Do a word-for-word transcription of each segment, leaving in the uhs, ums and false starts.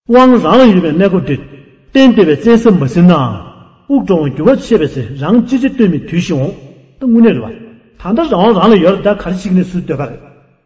དབང་རང་ལ་ཡོད་པའི་གནས་སྐབས་དེ། གཏན་བདེ་བའི་བཙན་ས་མ་ཟིན་ནའང་། དབུགས་འགྲོ་འོང་འགྱུར་བ་ཆད་པའི་ཚེ། རང་ཅི་བྱེད་གཏོལ་མེད་དུས་ཤིག་འོང་། ད་དངོས་གནས་རེད་བ། ད་ལྟ་རང་དབང་རང་ལ་ཡོད་རེད། ད་ག་རེ་བྱེད་ཀྱི་ནས་སུས་འདོད་པ་རེད།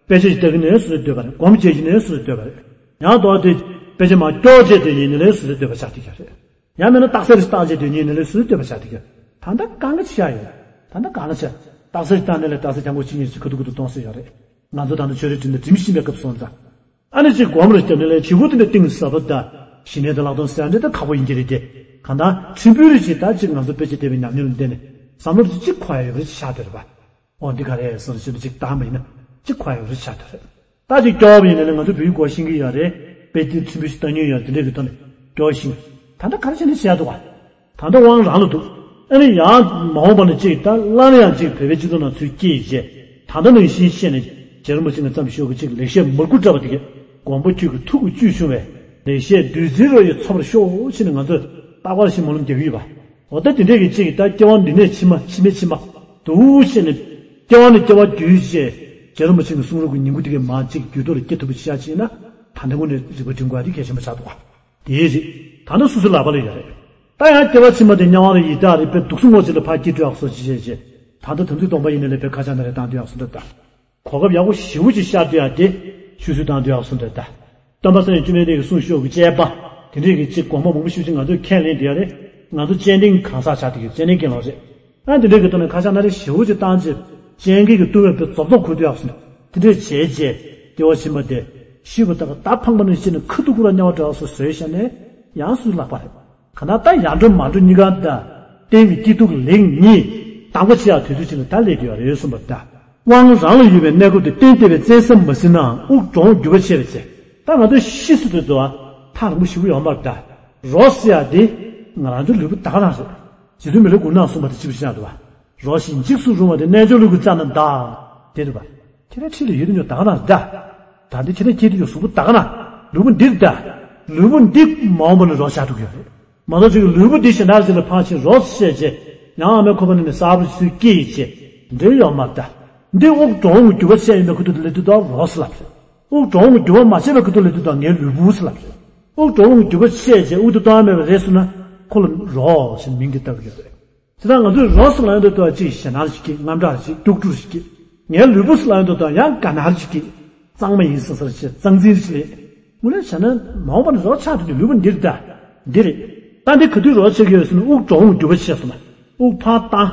དཔེ་ཆ་ཞིག་ལྟ་གི་ནས་སུས་འདོད་པ་རེད། སྒོམ་བྱེད་ཀྱི་ནས་སུས་འདོད་པ་རེད། ཡང་དོ་དེ་དཔེ་ཆ་མར་སྐྱོར་བྱས་སྡོད་ཉིན་ནས་ལས་སུས་འདོད་པ་ཆགས་བསྡད་ཀྱི་རེད། ཡང་མིན་ན་རྟགས་གསལ་ཞིག་བཏགས་བྱས་སྡོད་ཉིན་ནས་ལས་སུས་འདོད་པ་ཆགས་བསྡད་ཀྱི་རེད། ད་ལྟ་གང་ག་ཆགས་ཡོད། ད་ལྟ་གང་ག་ཆགས། རྟགས་གསལ་ཞིག་བཏགས་ནས་ལས་རྟགས་གསལ་རྐྱང་པོ་ཅི་ཉིད་ཅིག་ཁ་ཐུག་ཁ་ཐུག་གཏོང་སྲོལ་ཡོད་རེད། ང་ཚོ་ད་ལྟ་ཆོས་རའི་ཁྲིམས་དང་འགྲིམ་བཞིན་པའི་སྐབས་སོང་ཙང་། ཨ་ནི་ཅིག་སྒོམ་རེ་བརྒྱབ་ནས་ལས་བྱེད་སྒོ་དེ་འདྲ་གཏིང་ཟབ་པ་དང་། ཞི་གནས་དང་ལྷག་མཐོང་ཟེར་ཡ་འདྲ་ད་ཁག་པོ་ཡིན་གྱི་རེད་དེ། གང་ལྟར་ཁྲིམས་དཔོན་རེ་ཅིག་ད་ཅིག་ང་ཚོ་དཔེ་ཆ་བལྟས་པའི་ཉམས་མྱོང་ལ་བརྟེན་ནས་བསམ་བློ་རེ་ཅིག་འཁོར་ཡ་ཡོད་པ་རེ་ཆགས་བསྡད་རེད་པ། འོ་འདི་ག་རེད་ཟེར་ཞེ་པོ་ཅིག་བཏང་བ་ཡིན་ན་ཅིག་འཁོར་ཡ་ཡོད་པ་རེ་ཆགས་བསྡད་རེད། ད་ཅིག་སྐྱོ་བ་ཡིན་ན་ནི་ང་ཚོ་བོད་ཡིག་སྐོར་ཤེས་ཀྱི་ཡོད་རེད། དཔེ་དེབ་ཕྲན་བུ་ཞིག་ལྟ་མྱོང་ཡོད་རེད། དེ་འདྲའི་གི་ཐོག་ནས་སྐྱོ་ཤིང་། ད་ལྟ་ག་རེ་བྱས་ནས་བྱས་འདུག་ག་ད་ལྟ་དབང་རང་ལ་འདུག་ཨ་ནི་ཡང་མ་འོངས་པ་ན་ཅིག་ད་སླར་ཡང་ཅིག་བོད་པའི་སྤྱི་ཚོགས་ནང་ཚུར་སྐྱེས་བྱས། ད་ལྟ་ནང་བཞིན་བཤད་ནས་རྗེ་རིན་པོ་ཆེ་ནས་བརྩམས་ཤོག་གི་ཅིག་ལེགས་བཤད་མར་ཁུ་བཀྲ་བ་དེ་གས་དགོངས་པ་ཁྱོད་ཀྱི་ཐུགས་ཀྱི་བཅུད་ཕྱུང་བའི་ལེགས་བཤད་བདུད་རྩིའི་རོ་ཡིས་འཚོ་བར་ཤོག་ཅེས་ནས་ང་ཚོས་རྟག་པར་ཞིག་སྨོན་ལམ་རྒྱག་གི་ཡོད་པ། འོ་ད་དེ་འདྲས་ཀྱི་ཅིག་ད་སྐྱེ་བ་འདི་ནས་ཕྱི་མ་ཕྱི་མའི་ཕྱི་མ་འདུག་ཅེས་ནས་སྐྱེ་བ་ནས་སྐྱེ་བ་བརྒྱུད་བྱས་རྗེ་རིན་པོ་ཆེ་གི་གསུང་རབ་ཀྱི་ཉིང་ཁུ་དེ་གས་མར་ཅིག་རྒྱུད་ཐོག་ལ་སྐྱེ་ཐུབ་པ་ཞིག་བྱས་ན། ད་ལྟ་དངོས་གནས་རིག་པ་སྒྲིམ་དགོས་པ་དེ་གལ་ཆེན་པོ་ཆགས་འདུག་ག་དེའི་རིགས། ད་ལྟ་སོ་སོའི་ལག་པ་ལ་ཡོད་རེད། ད་ཡང་སྐྱེ་བ་ཕྱི་མ་དེ་དམྱལ་བ་རེད། ཡི་དྭགས་རེད། དཔེ་སྡུག་སྲུང་བ་ཅིག་ལ་ཕར་སྐྱེ་འགྲོ་ཡག་སོ་ཅི་བྱས་བྱས། ད་ལྟ་དམ་ཚིག་སྟོང་པ་ཡིན་ན་ལས་དཔེ་ཁ་ཆག་ན་རེ་བཏང་འདོད་ཡག་སོ་འདོད་ད། གོ་སྐབས་ཡག་པོ་ཞེ་པོ་ཅིག་ཤར་འདོད་ཡག་དེ་ཆུད་ཟོས་བཏང་འདོད་ཡག་སོ་འདོད་ད། སྟོན་པ་སངས་རྒྱས་བཅོམ་ལྡན་འདས་ཀྱིས་གསུངས་ཤོག་གི་བཅས་པ། དེ་འདྲས་ཀྱི་ཅིག་དགོངས་པ་མང་པོ་ཞེ་པོ་ཅིག་ང་ཚོས་ཁས་ལེན་བསྡད་ཡག་རེད། ང་ཚོ་སྤྱན་ལྡན་གྱི་གང་ཟག་ཆགས་བསྡད་ཀྱི་སྤྱན་ལྡན་དགེ་སློང་རེད། ཨ་འདི་འདྲའི་གི་ཐོག་ནས་ཁ་ཤགས་སྣ་རལ་ཞེ་པོ་ཅིག་བཏང་རྗེས་སྤྱན་གྱི་གི་ལྟུང་བའི་དཔེ་རྫོབ་རྫོབ་འཁུར་དུ་ཡག་སོང་། དེ་འདྲས་བྱས་རྗེས་སྐྱེ་བ་ཕྱི་མ་དེ་ཤི་བ་ལྟ་བུ་ད་ཕངས་པ་ནང་བཞིན་ནས་ཁ་ཐུག་ཁུར་ལ་དམྱལ་བ་འགྲོ་ཡག་སོ་བཟོས་བཞག་ནས་ཡང་སུ་ལག་པ་རེད། གང་ལྟར་ད་ཡར་འགྲོ་མར་འགྲོ་གཉིས་ཀ་ད་རྟེན་གྱི་སྐྱིད་སྡུག་ལེགས་ཉེས་གདམ་ག་བྱེད་ཡག་དུས་ཚོད་ཅིག་ལ་ད་སླེབས་བསྡད་ཡོད་རེད་གསུངས་པ་ད། དབང་རང་ལ་ཡོད་པའི་གནས་སྐབས་དེ་གཏན་བདེ་བའི་བཙན་ས་མ་ཟིན་ནའང་དབུགས་འགྲོ་འོང་འགྱུར་བ་ཆད་པའི་ཚེ། ད་ང་ཚོ་ཤི་སོང་དུས་ཚོ་ཐག་རིང་པོ་ཞེ་པོ་ཡོད་མ་རེད་ད། རོ་ཟེར་ཡག་དེ་ང་རང་ཚོའི་ལུས་པོ་ད་ག་རང་རེད། རྗེ་བཙུན་མི་ལའི་མགུར་ནང་གསུངས་པ་དེ་གཅིག་པུ་ཤེས་ཡག་འདུག་བ། རོ་ཞིག་འཇིགས་སུ་རུང་བ་དེ། རྣལ་འབྱོར་ལུས་ཀྱི་རྩ་རྣམས་འདག་དེ་རེད་པ། ཁྱེད་རང་ཁྲིད་ལ་ཡོད་དུས་ཉོ་ད་ག་རང་རེད་ད། ད་འདི་ཁྱེད་རང་ཁྱེད་དུས་ཉོ་གཟུགས་པོ་ད་ག་རང་། ལུས་པོ་འདི་རེད་ད། ལུས་པོ་འདི་མ་འོངས་པ་ལ་རོ་ཆགས་འགྲོ་གི་ཡོད་རེད། མ་གཏོགས་ཅིག་ལུས་པོ་འདི་གཞན་དག་ཅིག་ལ་འཕངས་ཕྱིན་རོ་བཤད་རྗེས་ཡང་ཨ་མའི་ཁོག་པ་ནས་ནི་གསར་པ་ཞིག་སྐྱེས་རྗེས་འདྲེ་ཡོད་མ་རེད་ད། འདི་དབུགས་འགྲོ་འོང་གི་འགྱུར་བ་ཆད་ཡོད་པའི་ཁུ་ཐུག་དེ་ལ་དུས་ད་རོ་ཟེར་ལབ་རེད། དབུགས་འགྲོ་འོང་གི་འགྱུར་བ་མ་ཆད་པའི་ཁུ་ཐུག་ལ་དུས་ད་ངའི་ལུས་པོ་ཟེར་ལབ་རེད། དབུགས་འགྲོ་འོང་གི་འགྱུར་བ་ཆད་རྗེས་དབུགས་དེ་གཏོང་ཡ་མེད་པ་རེད་ཟེར་ན་ཁོ་ལ་རོ་ཞེས་མིང་དེ་བཏགས་ཀྱི་ཡོད་རེད། དེ་ལྟར་ང་ཚོས་རོ་ཟེར་ལབ་ཡོང་དུས་ད་ཅིག་ཞེད་སྣང་ཞིག་སྐྱེ། དངངས་སྐྲག་ཞིག་སྐྱེ། དུག་སྦྲུལ་ཞིག་སྐྱེ། ངའི་ལུས་པོ་ཟེར་ལབ་ཡོང་དུས་ད་ཡང་དགའ་སྣང་ཞིག་སྐྱེ། གཙང་མ་ཡིན་ཟེར་ས་ཞིག་གཙང་འཛིན་ཞིག་ལས། དངོས་གནས་བྱས་ན་མ་འོངས་པ་ན་རོ་ཆགས་དུས་ཀྱི་ལུས་པོ་འདི་རེད་ད། འདི་རེད། ད་འདི་ག་དུས་རོ་ཆགས་ཀྱི་ཡོད་ཟེར་ན་དབུགས་འགྲོ་འོང་འགྱུར་བ་ཆད་སོང་ན། དབུགས་འཕངས་བཏང་།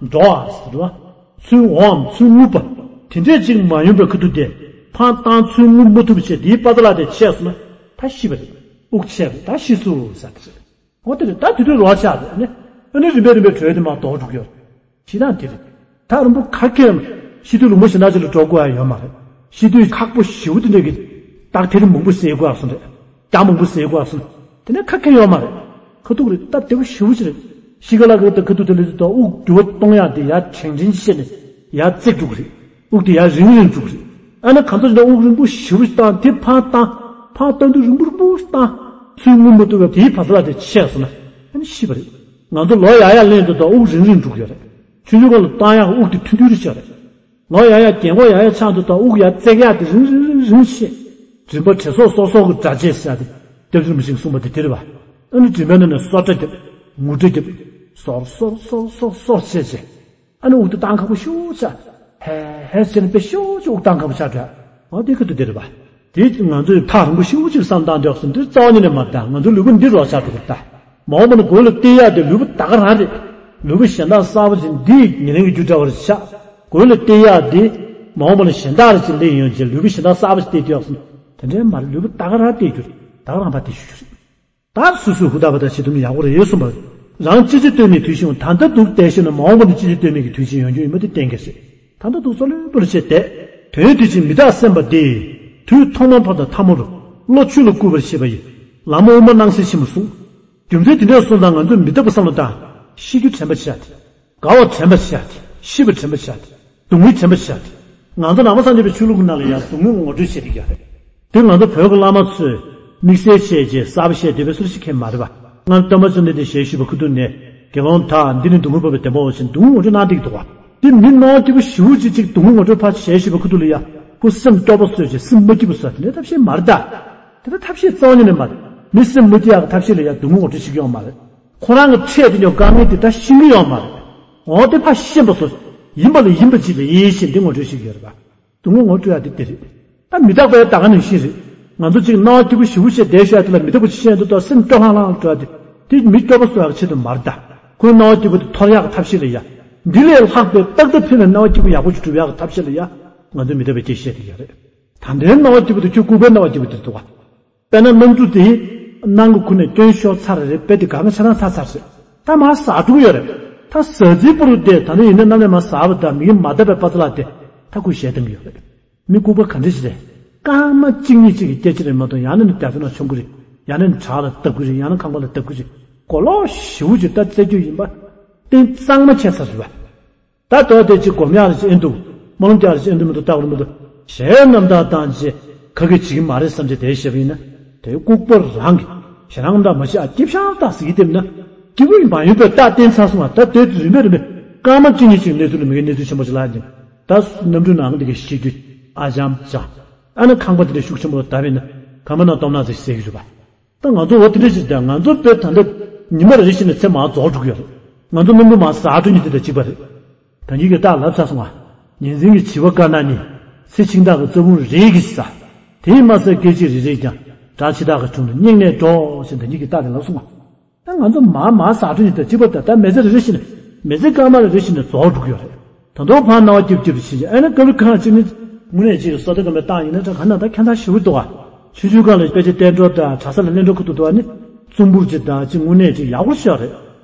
འགྲོ་བ་ཟེར་བ། ཚུར་འོང་ཚུར་རྔུབ་པ། དེ་འདྲས་ཅིག་མ་ཡོང་པའི་ཁུ་ཐུག་དེ། འཕངས་བཏང་ཚུར་རྔུབ་མ་ཐུབ་པ་བྱས་དེའི་པ་ཙ་ལག་དེ་ཆད་སོང་ན། ད་ཤི་བ་རེད། དབུགས་ཆད་པ་ད་ཤི་སོང་ཟེར་དེ་རེད། འོ་དེ་རེད། ད་དེ་དུས་རོ་ཆགས་རེད་ཨ་ནི། ཨ་ནི་རིམ་པས་རིམ་པས་གྲོལ་དེ་མར་ལྡོག་འགྲོ་གི་ཡོད་རེད། ཞེ་སྡང་དེ་རེད། ད་རིང་པོ་ག་གེ་ཡང་ཤི་དུས་ལུང་པ་གཞན་དག་ཅིག་ལ་འགྲོ་དགོས་ཡ་ཡོད་མ་རེད། ཤི་དུས་ཁག་པོ་ཞེ་པོ་དེ་འདྲ་གི་རྟགས་དེ་རིང་མང་པོ་ཟས་དགོས་ཡག་སོང་རེད། རྒྱ་མང་པོ་ཟས་དགོས་ཡག་སོང་། དེ་ནས་ག་གེ་ཡོད་མ་རེད། ཁ་ཐུག་རེད། སྟབས་བདེ་པོ་ཞེ་པོ་ཅིག་རེད། ཤི་ཁ་ལ་གི་ད་ཁ་ཐུག་དེ་ལ་དུས་ད་དབུགས་འགྱུར་བ་གཏོང་ཡག་དེ་ཡར་དྲན་དྲན་བྱས་ནས་ཡར་བརྩེགས་འགྲོ་གི་རེད། དབུགས་དེ་ཡར་རིང་རིང་འགྲོ་གི་རེད། ཨ་ན་གང་ཚོད་ཅིག་ན་དབུགས་རིང་པོ་ཞེ་པོ་ཞིག་བཏང་དེ་འཕངས་བཏང་། འཕངས་བཏང་དུས་རིང་པོ་རིང་པོ་ཞིག་བཏང་། ཚུར་རྔུབ་མ་ཐུབ་པའི་དེའི་བ་ཚ་ལ་དེ་ཆད་སོང་ན་ཨ་ནི་ཤི་བ་རེད། ང་ཚོ་ལོ་ཡར་ཡར་ལེན་དུས་ད་དབུགས་རིང་རིང་འགྲོ་གི་ཡོད་རེད། ཆུང་ཆུང་སྒང་ལ་བཏང་ཡག་དབུགས་དེ་ཐུང་ཐུང་རེ་ཆགས་རེད། ལོ་ཡར་ཡར་རྒན་གོག་ཡར་ཡར་ཆགས་དུས་ད་དབུགས་ཡར་བརྩེགས་ཡག་དེ་རིང་རིང་རིང་རིང་ཆད། མགྲིན་པ་དྲི་སོགས་སོར་སོར་གྱི་སྒྲ་བཅས་ཟེར་ཡག་དེ་སྐྱབས་རྗེ་རིན་པོ་ཆེས་གསུངས་པ་དེ་དེ་རེད་པ། ཨ་ནི་མགྲིན་པའི་ནང་ནས་སོར་སྒྲ་རྒྱབ། ངུ་སྒྲ་རྒྱབ། སོར་སོར་སོར་སོར་སོར་བྱས་བྱས། ཨ་ནི་དབུགས་དེ་བཏང་ཁག་པོ་ཞེ་པོ་ཆགས། ཧེ་ཧེ་ཟེར་ནས་དཔེ་ཞེ་པོ་ཅིག་དབུགས་བཏང་ཁག་པོ་ཆགས་འདྲ། འོ་དེ་ཁ་ཐུག་དེ་རེད་པ། དེ་ང་ཚོས་ཐག་རིང་པོ་ཞེ་པོ་ཅིག་བསམ་བཏང་འདོད་སོང་། འདི་རྩ་བ་ཉིད་ནས་མ་འདང་། ང་ཚོའི་ལུས་པོ་འདི་རོ་ཆགས་འགྲོ་གི་རེད་ད། མ་འོངས་པ་ན་མགོ་ལ་གཏད་ཡག་དེ་ལུས་པོ་ད་ག་རང་རེད། ལུས་པོ་གཞན་དག་གསར་པ་ཅིག་འདི་ཉེ་ལམ་གྱི་རྒྱུ་འདྲ་བ་རེད་ཤག་མགོ་ལ་གཏད་ཡག་དེ་མ་འོངས་པ་ན་གཞན་དག་རེ་ཅིག་སླེབས་ཡོང་རྗེས་ལུས་པོ་གཞན་དག་གསར་པ་ཅིག་གཏད་འདོད་སོང་། དེ་འདྲའི་མ་རེད། ལུས་པོ་ད་ག་རང་གཏད་རྒྱུ་རེད། ད་ག་རང་ཕར་གཏད་ཞུ་རྒྱུ་རེད། ད་སོ་སོས་ཧུར་ཐག་པ་དང་བྱེད་ཐུབ་ན་ཡག་པོ་རེད་གསུངས་པ། རང་ཅི་བྱེད་གཏོལ་མེད་དུས་ཤིག་འོང་། ད་ལྟ་སྡུག་བསྡད་ཤེས་ན་མ་འོངས་པ་ན་ཅི་བྱེད་གཏོལ་མེད་ཀྱི་དུས་ཆེན་ཡོང་རྒྱུ་ཡིན་པ་དེ་གཏན་འཁེལ་རེད། ད་ལྟ་སྡུག་བཙོག་ལོས་པོར་བྱས་བསྡད། དོན་དེ་ཕྱིར་མི་རྟག་སེམས་དཔའ་དེས། དུས་ཐོག་མར་འཕགས་དང་ཐ་མར་བློ་ཆོས་ལ་བསྐུལ་བར་བྱེད་པ་ཡི། ལམ་དབུ་མ་སྣང་གསལ་ཆེན་པོ་གསུངས། རྒྱུ་མཚན་དེ་འདྲ་གསུངས་ཙང་ང་ཚོས་མི་རྟག་པ་བསམ་བློ་བཏང་། ཤི་རྒྱུ་དྲན་པ་བྱ་སྟེ། དགའ་བ་དྲན་པ་བྱ་སྟེ། ཤི་བ་དྲན་པ་བྱ་སྟེ། སྡུག་བསྔལ་དྲན་པ་བྱ་སྟེ། ང་ཚོ་ནང་པ་སངས་རྒྱས་པའི་ཆོས་ལུགས་ནང་ལ་ཡང་སྡུག་བསྔལ་ངོ་སྤྲོད་བྱེད་ཀྱི་ཡོད་རེད། དེ་ང་ཚོ་བོད་ཀྱི་བླ་མ་ཚོས་དམིགས་བསལ་བྱས་རྗེས་གསར་པ་བཤད་བསྡད་པའི་སུ་ཞིག་མཁྱེན་མ་རེད་པ། སྔར་སྟོན་པ་བཅོམ་ལྡན་འདས་ཞལ་བཞུགས་པའི་ཁ་ཐུག་ནས་དགེ་སློང་དག་འདི་ནི་སྡུག་བསྔལ་འཕགས་པའི་བདེ་བ་འོ་ཞེས་སྡུག་བསྔལ་ངོ་སྤྲོད་གནང་བསྡད་ཀྱི་འདུག་པ། དེ་མི་རྣོ་སྐྱིད་པོ་ཞེ་པོ་ཅིག་ཅིག་སྡུག་བསྔལ་ངོ་སྤྲོད་ཕར་ཞལ་བཞུགས་པའི་ཁ་ཐུག་ལ་ཡ་ཁོ་སེམས་སྐྱོ་པོ་བཟོས་བྱས་སེམས་མ་སྐྱིད་པོ་བཟོས་དེ་འདྲའི་ཐབས་ཤེས་མ་རེད་ད། དེ་འདྲ་ཐབས་ཤེས་རྩ་བ་ཉིད་ནས་མ་རེད། མི་སེམས་མི་བདེ་ཡག་གི་ཐབས་ཤེས་ལ་ཡ་སྡུག་བསྔལ་ངོ་སྤྲོད་བྱེད་ཀྱི་ཡོད་མ་རེད། ཁོ་རང་གི་འཕྲད་དེ་ཉོ་དཀའ་ངལ་དེ་ད་ཤེས་ཀྱི་ཡོད་མ་རེད། འོ་དེ་ཕར་ཤེས་པ་སོ། ཡིན་པ་ལ་ཡིན་པ་ཅིག་ལ་ཡིན་ཞེས་འདི་ངོ་སྤྲོད་བྱེད་ཀྱི་ཡོད་རེད་པ། སྡུག་བསྔལ་ངོ་སྤྲོད་ཡག་དེ་དེ་རེད། ད་མི་རྟག་པའི་ད་ག་ནང་བཞིན་རེད། ང་ཚོ་གཅིག་སྣང་བ་སྐྱིད་པོ་ཞེ་པོ་ཅིག་བསྡད་ཤག་དེ་ལ་མི་རྟག་པ་ཅིག་ཤེས་འདུག་ད་སེམས་སྐྱོ་ལྷང་ལྷང་འགྲོ་ཡག་དེ། དེ་མི་སྐྱོ་པོ་བཟོ་ཡག་ཆེད་དུ་མ་རེད་ད། ཁོའི་སྣང་བ་སྐྱིད་པོ་དེ་འཐོར་ཡག་གི་ཐབས་ཤེས་ལ་ཡ། འདི་ལས་ལྷག་པའི་རྟག་ཏུ་ཕན་པའི་སྣང་བ་སྐྱིད་པོ་ཡག་པོ་ཅིག་སྒྲུབ་ཡག་གི་ཐབས་ཤེས་ལ་ཡ། ང་ཚོས་མི་རྟག་པའི་སྐད་བཤད་དེ་ཡོད་རེད། ད་ལྟའི་སྣང་བ་སྐྱིད་པོ་དེ་ཁྱོད་ལྐུགས་པའི་སྣང་བ་སྐྱིད་པོ་དེ་འདུག་ག་དཔེར་ན་གནམ་གྲུ་དེ་ནང་གི་ཁུག་ནས་སྐྱོན་ཤོར་ཚར་རེད། དཔེ་དེ་གང་ག་ཆ་ཚང་ཚར་ཚར་རེད། ད་མར་ཟག་འགྲོ་གི་ཡོད་རེད། ད་ཟག་རྩིའི་པོ་རུ་དེ་ད་ནི་ཡིན་ན་གནམ་ནས་མར་ཟག་པ་དང་མི་གིས་མ་བཏབ་པའི་པ་ཙ་ལག་དེ་ད་ཁོས་བཞེས་བཏང་གི་ཡོད་རེད། མི་ལྐུགས་པ་ག་འདྲ་ཞིག་རེད། སྐར་མ་གཅིག་གཉིས་གཅིག་གི་སྐད་ཆ་རེད་མ་གཏོགས་ཡང་ན་ནི་རྒྱ་མཚོ་ནང་མཆོང་གི་རེད། ཡང་ན་ནི་བྲག་ལ་བརྡབ་ཀྱི་རེད། ཡང་ན་ཁང་པ་ལ་བརྡབ་ཀྱི་རེད། གོ་ལོག་ཞེ་པོ་ཅིག་ད་རྩེད་རྒྱུ་ཡིན་པ། གཏིང་གཙང་མ་ཆད་ཚར་རེད་པ། ད་དོ་དེ་ཅིག་སྒོམ་ཡག་རེ་ཅིག་ཨེ་འདུག་སྨོན་ལམ་རྒྱག་རེ་ཅིག་ཨེ་འདུག་མི་འདུག་ལྟ་བར་མི་འདུག་ཞེས་རྣམ་དག་བཏང་རྗེས་ག་གེ་བྱེད་ཀྱི་མ་རེད་བསམ་བྱས་དེ་བཤད་པ་ཡིན་ན། དེ་ལྐུགས་པ་རང་གིས་ཞེ་རང་དང་མ་ཤི་ཨ་སྐྱིད་ཤང་ཏག་ཟིག་སྟེར་ན། སྐྱིད་པོ་ཡིན་པ་ཡོད་པའི་རྟགས་བསྟན་ཚར་སོང་བ། ད་དེ་རིམ་པས་རིམ་པས་སྐར་མ་གཅིག་གཉིས་ཅིག་གནས་ཚུལ་ལ་མི་འགའི་གནས་ཚུལ་ཆེན་པོ་ཅིག་ལ་ཡིན། ད་གནམ་གྲུའི་ནང་འདི་གའི་ཤི་རྒྱུ་ཨ་ཅམ་ཅག་ཨ་ནི་ཁང་པ་དེ་འདྲ་ཤུགས་ཆེན་པོ་ལ་བརྡབས་ཡིན་ན་ཁང་པ་ནང་སྟོབས་ན་ཟིག་ཟེར་གྱི་རེད་པ། ད་ང་ཚོ་འོ་དེ་འདྲ་ཞིག་ད་ང་ཚོ་དཔེ་ད་ལྟ་ཉི་མ་རེ་རེ་བཞིན་ནས་ཚེ་མར་རྫོགས་འགྲོ་གི་ཡོད་རེད། ང་ཚོ་སྣུམ་པོ་མར་ཟག་འགྲོ་ཉིན་དེ་དང་གཅིག་པ་རེད། ད་ཉིད་ཀྱི་རྟགས་ལབ་ཚར་སོང་ང་། ཉིན་མཚན་གྱི་བྱིས་པ་དཀར་ནག་གཉིས། ཚེ་འཆིང་ཐག་གི་རྩ་བུང་རེས་ཀྱིས་ཟ། དེས་མ་ཟད་སྐད་ཅིག་རེ་རེས་ཀྱང་བྲག་ཕྱི་ཐག་གི་དྲུང་དུ་སྙེག་ནས་འགྲོ་ཞེས་ད་ཉིད་ཀྱི་རྟགས་དེ་ལབ་སོང་ང་། ད་ང་ཚོ་མར་མར་ཟག་འགྲོ་ཉིན་དང་གཅིག་པ་ད་ལྟ་མི་ཚེ་རེ་རེ་བཞིན་ནས་མི་ཚེ་སྐར་མ་རེ་རེ་བཞིན་ནས་རྫོགས་འགྲོ་གི་ཡོད་རེད། ད་དུང་ཕར་སྣང་བ་སྐྱིད་སྐྱིད་རུ་ཕྱིན་ཅིང་ཨ་ནི་སྐབས་རེ་ཁ་ཅིག་ནི་དངོས་གནས་ཅིག་གི་བསོད་བདེ་སྒོམ་པའི་རྟགས་ཡིན་ན་ད་ག་ན་ད་ཁྱད་མཚར་ཞེ་པོ་འདུག་ག་ཆུང་ཆུང་སྒང་ལ་དཔེ་ཆ་བསྟན་འགྲོ་དང་གྲྭ་ས་ལ་གླེང་འགྲོ་ཁུ་ཐུག་འདུག་ག་ནི་རྩུབ་པོ་ཅིག་དང་ཅིག་དངོས་གནས་ཅིག་ཡག་པོ་ཤོག་རེད།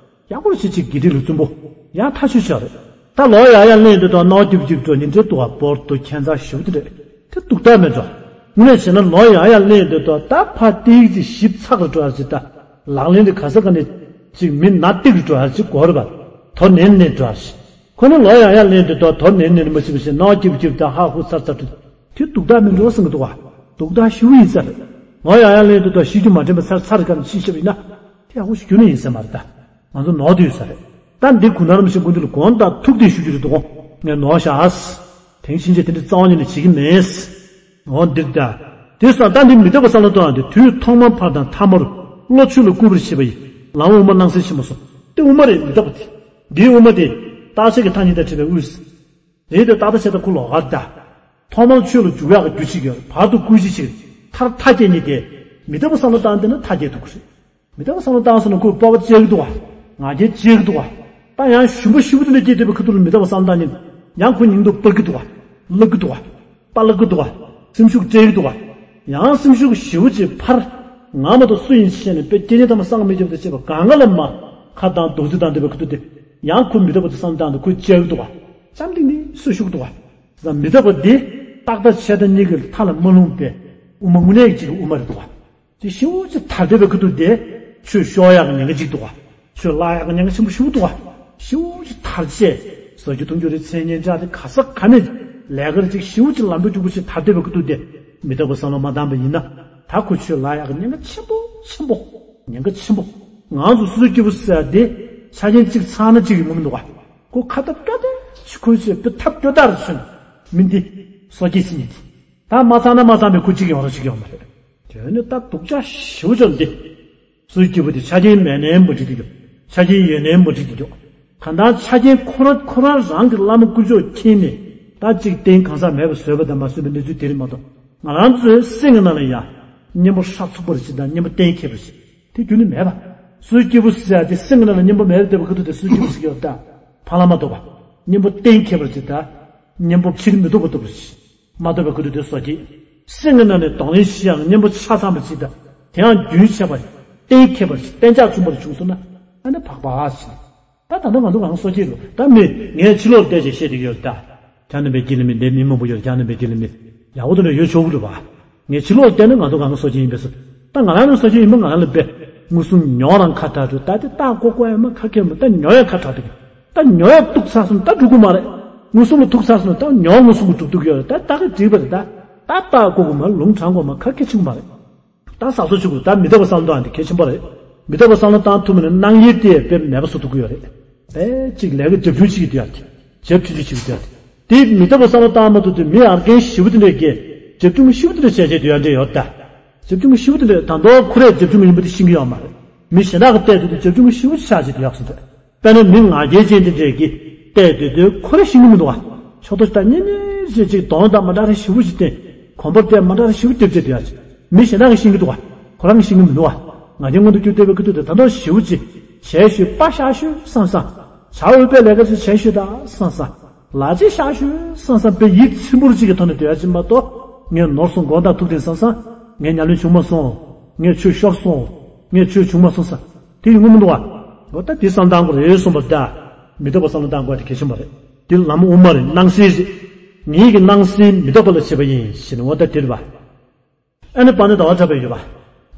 ཡག་པོ་ཞིག་ཅིག་དགེ་སྡིག་ལ་རྩུབ་པོ་ཡང་ཐག་ཆོད་ཤོག་རེད། ད་ལོ་ཡག་ཡག་གླེང་འདོད་དང་སྣང་བ་སྐྱིད་པོ་སྐྱིད་པོ་འགྲོ་ཉིན་འདྲེ་འདུག་ག་བོར་འདུག་ཁྱད་མཚར་ཞེ་པོ་དེ་རེད། དེ་སྡུག་ཐག་མེད་འགྲོ། དངོས་གནས་བྱས་ན་ལོ་ཡག་ཡག་གླེང་འདོད་དང་ད་ཕར་ཏིག་ཅིག་ཞིབ་ཚགས་རུ་འགྲོ་ཡག་ཅིག་ད་ལག་ལེན་དེ་ག་ས་ག་ནས་ཅིག་མི་ན་ཏིག་རུ་འགྲོ་ཡག་ཅིག་གོ་རེད་པ། དོ་ནན་ནན་འགྲོ་ཡག་ཅིག་ཁོ་ནི་ལོ་ཡག་ཡག་གླེང་འདོད་དང་དོ་ནན་ནན་མ་ཤེས་པ་ཞིག་སྣང་བ་སྐྱིད་པོ་སྐྱིད་པོ་དང་ཧ་ཧུ་ཚར་ཚར་དུ་དེ་སྡུག་ཐག་མི་འགྲོ་བསམ་གི་འདུག་ག་སྡུག་ཐག་ཞེ་པོ་ཡིན་ས་རེད། ལོ་ཡག་ཡག་གླེང་འདོད་དང་ཤེས་རྒྱུ་མ་དྲན་པ་ཚར་ཚར་ག་ནས་ཕྱིན་ཤེས་པ་ཡིན་ན། དེ་ཡག་པོ་ཞིག་ཁྱོན་ནས་ཡིན་ས་མ་རེད་ད། ང་ཚོ་ནོར་དུ་ཡོད་ས་རེད། ད་འདི་གུང་ཐང་རིན་པོ་ཆེ་སྐུ་མདུན་ལ་དགོངས་དག་ཐུགས་དེ་ཞུ་རྒྱུ་རེད་འདུག་གོ་ངས་ནོར་བཞག་ཨ། དེང་ཕྱིན་ཆད་དེ་འདྲ་རྩ་བ་ཉིད་ནས་བྱེད་ཀྱི་མེད། འོ་འདིར་ད། དེ་སོང་ད་འདི་མི་རྟག་པ་བསམ་བློ་གཏོང་ཡག་དེ་དུས་ཐོག་མ་བར་དང་ཐ་མ་རུ་བློ་ཆོས་ལ་བསྐུལ་བར་བྱེད་པ་ཡི་ལམ་དབུ་མ་སྣང་གསལ་ཆེན་པོ་སོ། དེ་དབུ་མ་རེད་མི་རྟག་པ་དེ། འདིའི་དབུ་མ་དེ། རྟག་ཆད་ཀྱི་མཐའ་གཉིས་དང་བྲལ་བའི་དབུས། རེད་དེ་རྟག་མཐའ་ཆད་ད་ཁོ་ལོག་གར་ད། ཐོག་མར་ཆོས་ལ་འཇུག་ཡག་གི་རྒྱུ་གཅིག་ཡོད་བར་དུ་བསྐུལ་གཞི་གཅིག་མཐར་མཐའ་རྒྱས་གཉིས་ཏེ། མི་རྟག་པ་བསམ་བློ་བཏང་བསྡད་ན་མཐའ་རྒྱས་ཐུབ་ཀྱི་རེད། མི་རྟག་པ་བསམ་བློ་བཏང་སོང་ན་ཁོས་སྤོབས་པ་བཅས་ཀྱི་འདུག་བ། ང་རྒྱལ་བཅས་ཀྱི་འདུག་བ། ད་ཡང་ཞུམ་པ་ཞུ་བ་དེ་འདྲ་སྐྱེས་བསྡད་པའི་ཁ་ཐུག་ལ་མི་རྟག་པ་བསམ་བློ་བཏང་ཉིན། ཡང་ཁོ་སྙིང་སྟོབས་སྤར་གྱི་འདུག་བ། བརླག་གི་འདུག་བ། པ་བརླག་གི་འདུག་བ། སེམས་ཤུགས་བཅས་ཀྱི་འདུག་བ། ཡང་སེམས་ཤུགས་ཞེ་པོ་ཅིག་འཕར། ང་མ་གཏོགས་སུ་ཡིན་ཞེས་ནས་དཔེ་སྐྱེ་གནས་ཐ་མ་གསང་མི་རྒྱབ་དང་བཅས་པ་གང་ག་ལ་མ། ཁ་གདངས་རྡོག་རྫིས་བཏང་བསྡད་པའི་ཁ་ཐུག་དེ། ཡང་ཁོ་མི་རྟག་པ་དེ་བསམ་བློ་བཏང་དུས་ཁོས་བཅས་ཀྱི་འདུག་བ། ཙམ་དེ་ནི་སུས་ཤུགས་འདུག་བ། མི་རྟག་པ་འདི་རྟག་མཐའ་ཆད་མཐའ་གཉིས་ཀྱི་མཐའ་ལ་མ་ལྷུང་བའི་དབུ་མ་དངོས་གནས་ཀྱི་དབུ་མ་རེད་འདུག་བ། དེ་ཞེ་པོ་ཅིག་དར་བསྡད་པའི་ཁ་ཐུག་དེ་ཆོས་ཤོར་ཡག་གི་ཉེན་ཁ་ཅིག་འདུག་བ། ཆོས་བརླག་ཡག་གི་ཉེན་ཁ་ཆེན་པོ་ཞེ་པོ་འདུག་བ། ཞེ་པོ་ཅིག་དར་བྱས་ཟ་རྒྱུ་འཐུང་རྒྱུ་རེད་མཚན་སྙན་གྲགས་དེ་ག་ས་ག་ནས་ལས་ཀ་རེ་ཅིག་ཞེ་པོ་ཅིག་ལམ་འགྲོ་རྒྱུག་པོ་ཞིག་དར་བསྡད་པའི་ཁ་ཐུག་དེ་མི་རྟག་པ་བསམ་བློ་མ་བཏང་པ་ཡིན་ན་ད་ཁོ་ཆོས་བརླག་ཡག་གི་ཉེན་ཁ་ཆེན་པོ་ཆེན་པོ། ཉེན་ཁ་ཆེན་པོ། ང་ཚོ་སོ་སོའི་སྐྱེས་བུ་ཟེར་ཡག་དེ་ཆ་རྐྱེན་གཅིག་ཚང་ན་གཅིག་གི་མི་མི་འདུག་བ། ཁོ་ཁ་ཐབས་སྐྱོ་དེ་ཆི་ཁོའི་ཆེད་དུ་ཐབས་སྐྱོ་དར་ཆུན་མི་འདི་སོ་སྐྱེས་སི་ཉིད་དེ། ད་མ་ཚང་ན་མ་ཚང་བའི་ཁུ་གཅིག་ཡོང་རོགས་གཅིག་ཡོང་མ་རེད། དེ་ནི་ད་སྡུག་ཅག་ཞེ་པོ་ཅིག་འདི། སུའི་སྐྱེས་བུ་དེ་ཆ་རྐྱེན་མེད་ནའི་མ་འགྲིག་གི་འགྱོ། ཆ་རྐྱེན་ཡོད་ནའི་མ་འགྲིག་གི་འགྱོ། གང་ལྟར་ཆ་རྐྱེན་ཁོ་རང་ཁོ་རང་རང་གི་བླ་མ་དཀོན་མཆོག་མཁྱེན་ནས་ད་གཅིག་རྟེན་གང་ཟག་མེད་པ་བཟོས་པ་དང་མ་བཟོས་པའི་གནས་ཚུལ་དེ་རེད་མ་གཏོགས་ང་རང་ཚོའི་སེམས་ཀྱི་ནང་ལ་ཡ། གཉེན་པོ་ཧྲག་ཚུགས་པ་རེད་ཅིག་དང་གཉེན་པོ་གཏན་འཁེལ་བ་རེད་ཅིག་དེ་རྒྱུན་ནས་མེད་པ། སུའི་སྐྱེས་བུ་ཟེར་ཡག་དེ་སེམས་ཀྱི་ནང་ལ་གཉེན་པོ་མེད་པ་བསྡད་པ་ཁ་ཐུག་དེ་སུའི་སྐྱེས་བུ་ཟེར་གྱི་ཡོད་ད། ཕ་ལ་མ་ཐོབ་པ། གཉེན་པོ་གཏན་འཁེལ་བ་རེད་ཅིག་དང་། གཉེན་པོ་ཕྱིར་མི་ལྡོག་པ་ཐོབ་པ་རེད་ཅིག་མ་ཐོབ་པའི་ཁུ་དུ་དེ་སོ་སྐྱེ། སེམས་ཀྱི་ནང་ནས་གདོང་ལེན་ཞི་ཡང་གཉེན་པོ་ཆ་ཚང་བ་ཞིག་དང་། དེའང་རྒྱུན་ཆད་པ། གཏན་འཁེལ་བ་ཞིག་གཏན་འཇགས་བཙུན་པ་ལ་བྱུང་སོང་ན། ཨ་ནི་བག་བག་ཞིག་ད་ད་ལྟ་ང་ཚོ་གང་སོ་སྐྱེ་ལོ་ད་མི་ངས་ཕྱི་ལོགས་བལྟས་ཞེས་བཤད་དེ་ཡོད་ད། རྒྱ་ནང་པའི་དཀྱིལ་ལ་མི་འདས་མི་མང་པོ་ཡོད་རྒྱ་ནང་པའི་དཀྱིལ་ལ་མི། ཡག་པོ་དེ་འདྲ་ཡོད་ཆོག་གི་རེད་བ། ངས་ཕྱི་ལོགས་བལྟས་ན་ང་ཚོ་གང་སོ་སྐྱེ་ཡིན་པས་སོ། ད་ང་རང་ནི་སོ་སྐྱེ་ཡིན་པ་ང་རང་ལ་དཔེ། མངོན་སུམ་ཉོ་རང་ཁ་གྲག་འགྲོ་ད་དེ་ད་ཀོ་ཀོ་ཡ་མ་ཁ་ཁེ་མ་ད་ཉོ་ཡ་ཁ་གྲག་འགྲོ། ད་ཉོ་ཡ་གཏུག་ཚར་སོང་ད་འགྲོ་གི་མ་རེད། མངོན་སུམ་ལ་ཐུག་ཚར་སོང་ད་ཉོ་མངོན་སུམ་གྱི་འགྲོ་གཏུག་ཡོད་རེད་ད་ད་གི་འགྲིག་པ་རེད་ད། ད་ད་ཀོ་ཀོ་མ་ལུང་དྲང་གོ་མ་ཁ་ཁེ་ཆུང་མ་རེད། ད་ཟག་བཟོ་བྱེད་དགོས་ད་མི་རྟག་པ་བསམ་བློ་བཏང་འདི་གལ་ཆེན་པོ་རེད། མི་རྟག་པ་བསམ་བློ་བཏང་ཐུབ་མིན་ན་སྣང་ཡུལ་དེ་དཔེ་མེད་པ་བཟོ་ཐུབ་ཀྱི་ཡོད་རེད། དཔེ་གཅིག་ལས་ཀ་རྒྱབ་ཆུང་བྱེད་ཀྱི་འདུག་ཡ་དེ། རྒྱབ་ཆུང་ཆུང་བྱེད་ཀྱི་འདུག་ཡ་དེ། དེ་མི་རྟག་པ་བསམ་བློ་བཏང་མ་ཐུབ་དུས་མི་ཨར་རྒན་ཞེ་པོ་དེ་འདྲས་ཀྱིས་རྒྱབ་ཆུང་ཞེ་པོ་དེ་འདྲས་བྱས་བྱས་འདུག་ཡ་འདྲས་ཡོད་ད། བྱབ་ཆུང་གི་ཞི་བོ་དེ་འདྲས་ད་དུང་ཁོ་རས་བྱབ་ཆུང་གི་ཡིན་པ་དེ་ཤེས་ཀྱི་ཡོད་མ་རེད། མི་གཞན་དག་གིས་བལྟས་དུས་དེ་བྱབ་ཆུང་གི་ཞི་བོ་ཆགས་ཀྱི་འདུག་ཡག་སོང་ཚེ། དཔེར་ན་མི་ང་རྒྱལ་ཅན་དེ་འདྲས་ཀྱིས་བལྟས་དུས་དེ་ཁོ་རས་ཤེས་ཀྱི་མི་འདུག་བ། ཕྱོགས་མཐའ་ཞིག་ད་ཉེ་ཉེ་ཞིག་ཅིག་གདོང་དང་མ་འདྲ་རེ་ཞི་བོ་ཞིག་བསྟན། གོམ་པ་བལྟས་མ་འདྲ་རེ་ཞི་བོ་རྒྱབ་བྱས་དེ་ཡག་ཅིག་མི་གཞན་དག་གིས་ཤེས་ཀྱི་འདུག་བ། ཁོ་རང་གིས་ཤེས་ཀྱི་མི་འདུག་བ། ང་རྒྱལ་མངོན་དུ་གྱུར་བསྡད་པའི་ཁུ་ཐུག་དེ་ད་དུང་ཞི་བོ་ཅིག་བྱས་ཤོད་པ་ཤ་ཤོད་བསམ་བསམ། བྱ་འོས་པའི་ལས་ཀ་ཅིག་བྱས་ཤོད་ད་བསམ་བསམ། ལ་ཅིག་ཤ་ཤོད་བསམ་བསམ་པའི་ཡིད་ཚིམ་པོར་ཅིག་གི་ཐོག་ནས་དེ་ཡག་ཅིག་མ་གཏོགས། ངས་ནོར་སོང་མགོ་འདར་ཐུག་དེ་བསམ་བསམ། ངས་ཉམས་ལེན་བྱུང་མ་སོང་། ངས་ཆོས་ཤོར་སོང་། ངས་ཆོས་བྱུང་མ་སོང་ས། དེ་ཡོང་གི་མི་འདུག་བ། འོ་ད་དེ་བསམ་བཏང་དགོས་རེད་གསུངས་པ་ད། མི་རྟག་པ་བསམ་བློ་བཏང་དགོས་དེ་གལ་ཆེན་པོ་རེད། དེ་ལམ་དབུ་མ་རེད། སྣང་སེལ་རེད། ངེད་ཀྱི་སྣང་སེལ་མི་རྟག་པ་ལ་བྱེད་པ་ཡིན་ཞེས་ནས་འོ་ད་དེ་རེད་པ། ཨ་ནི་པ་ནི་ཟླ་བ་གྲགས་པས་ཡོད་པ།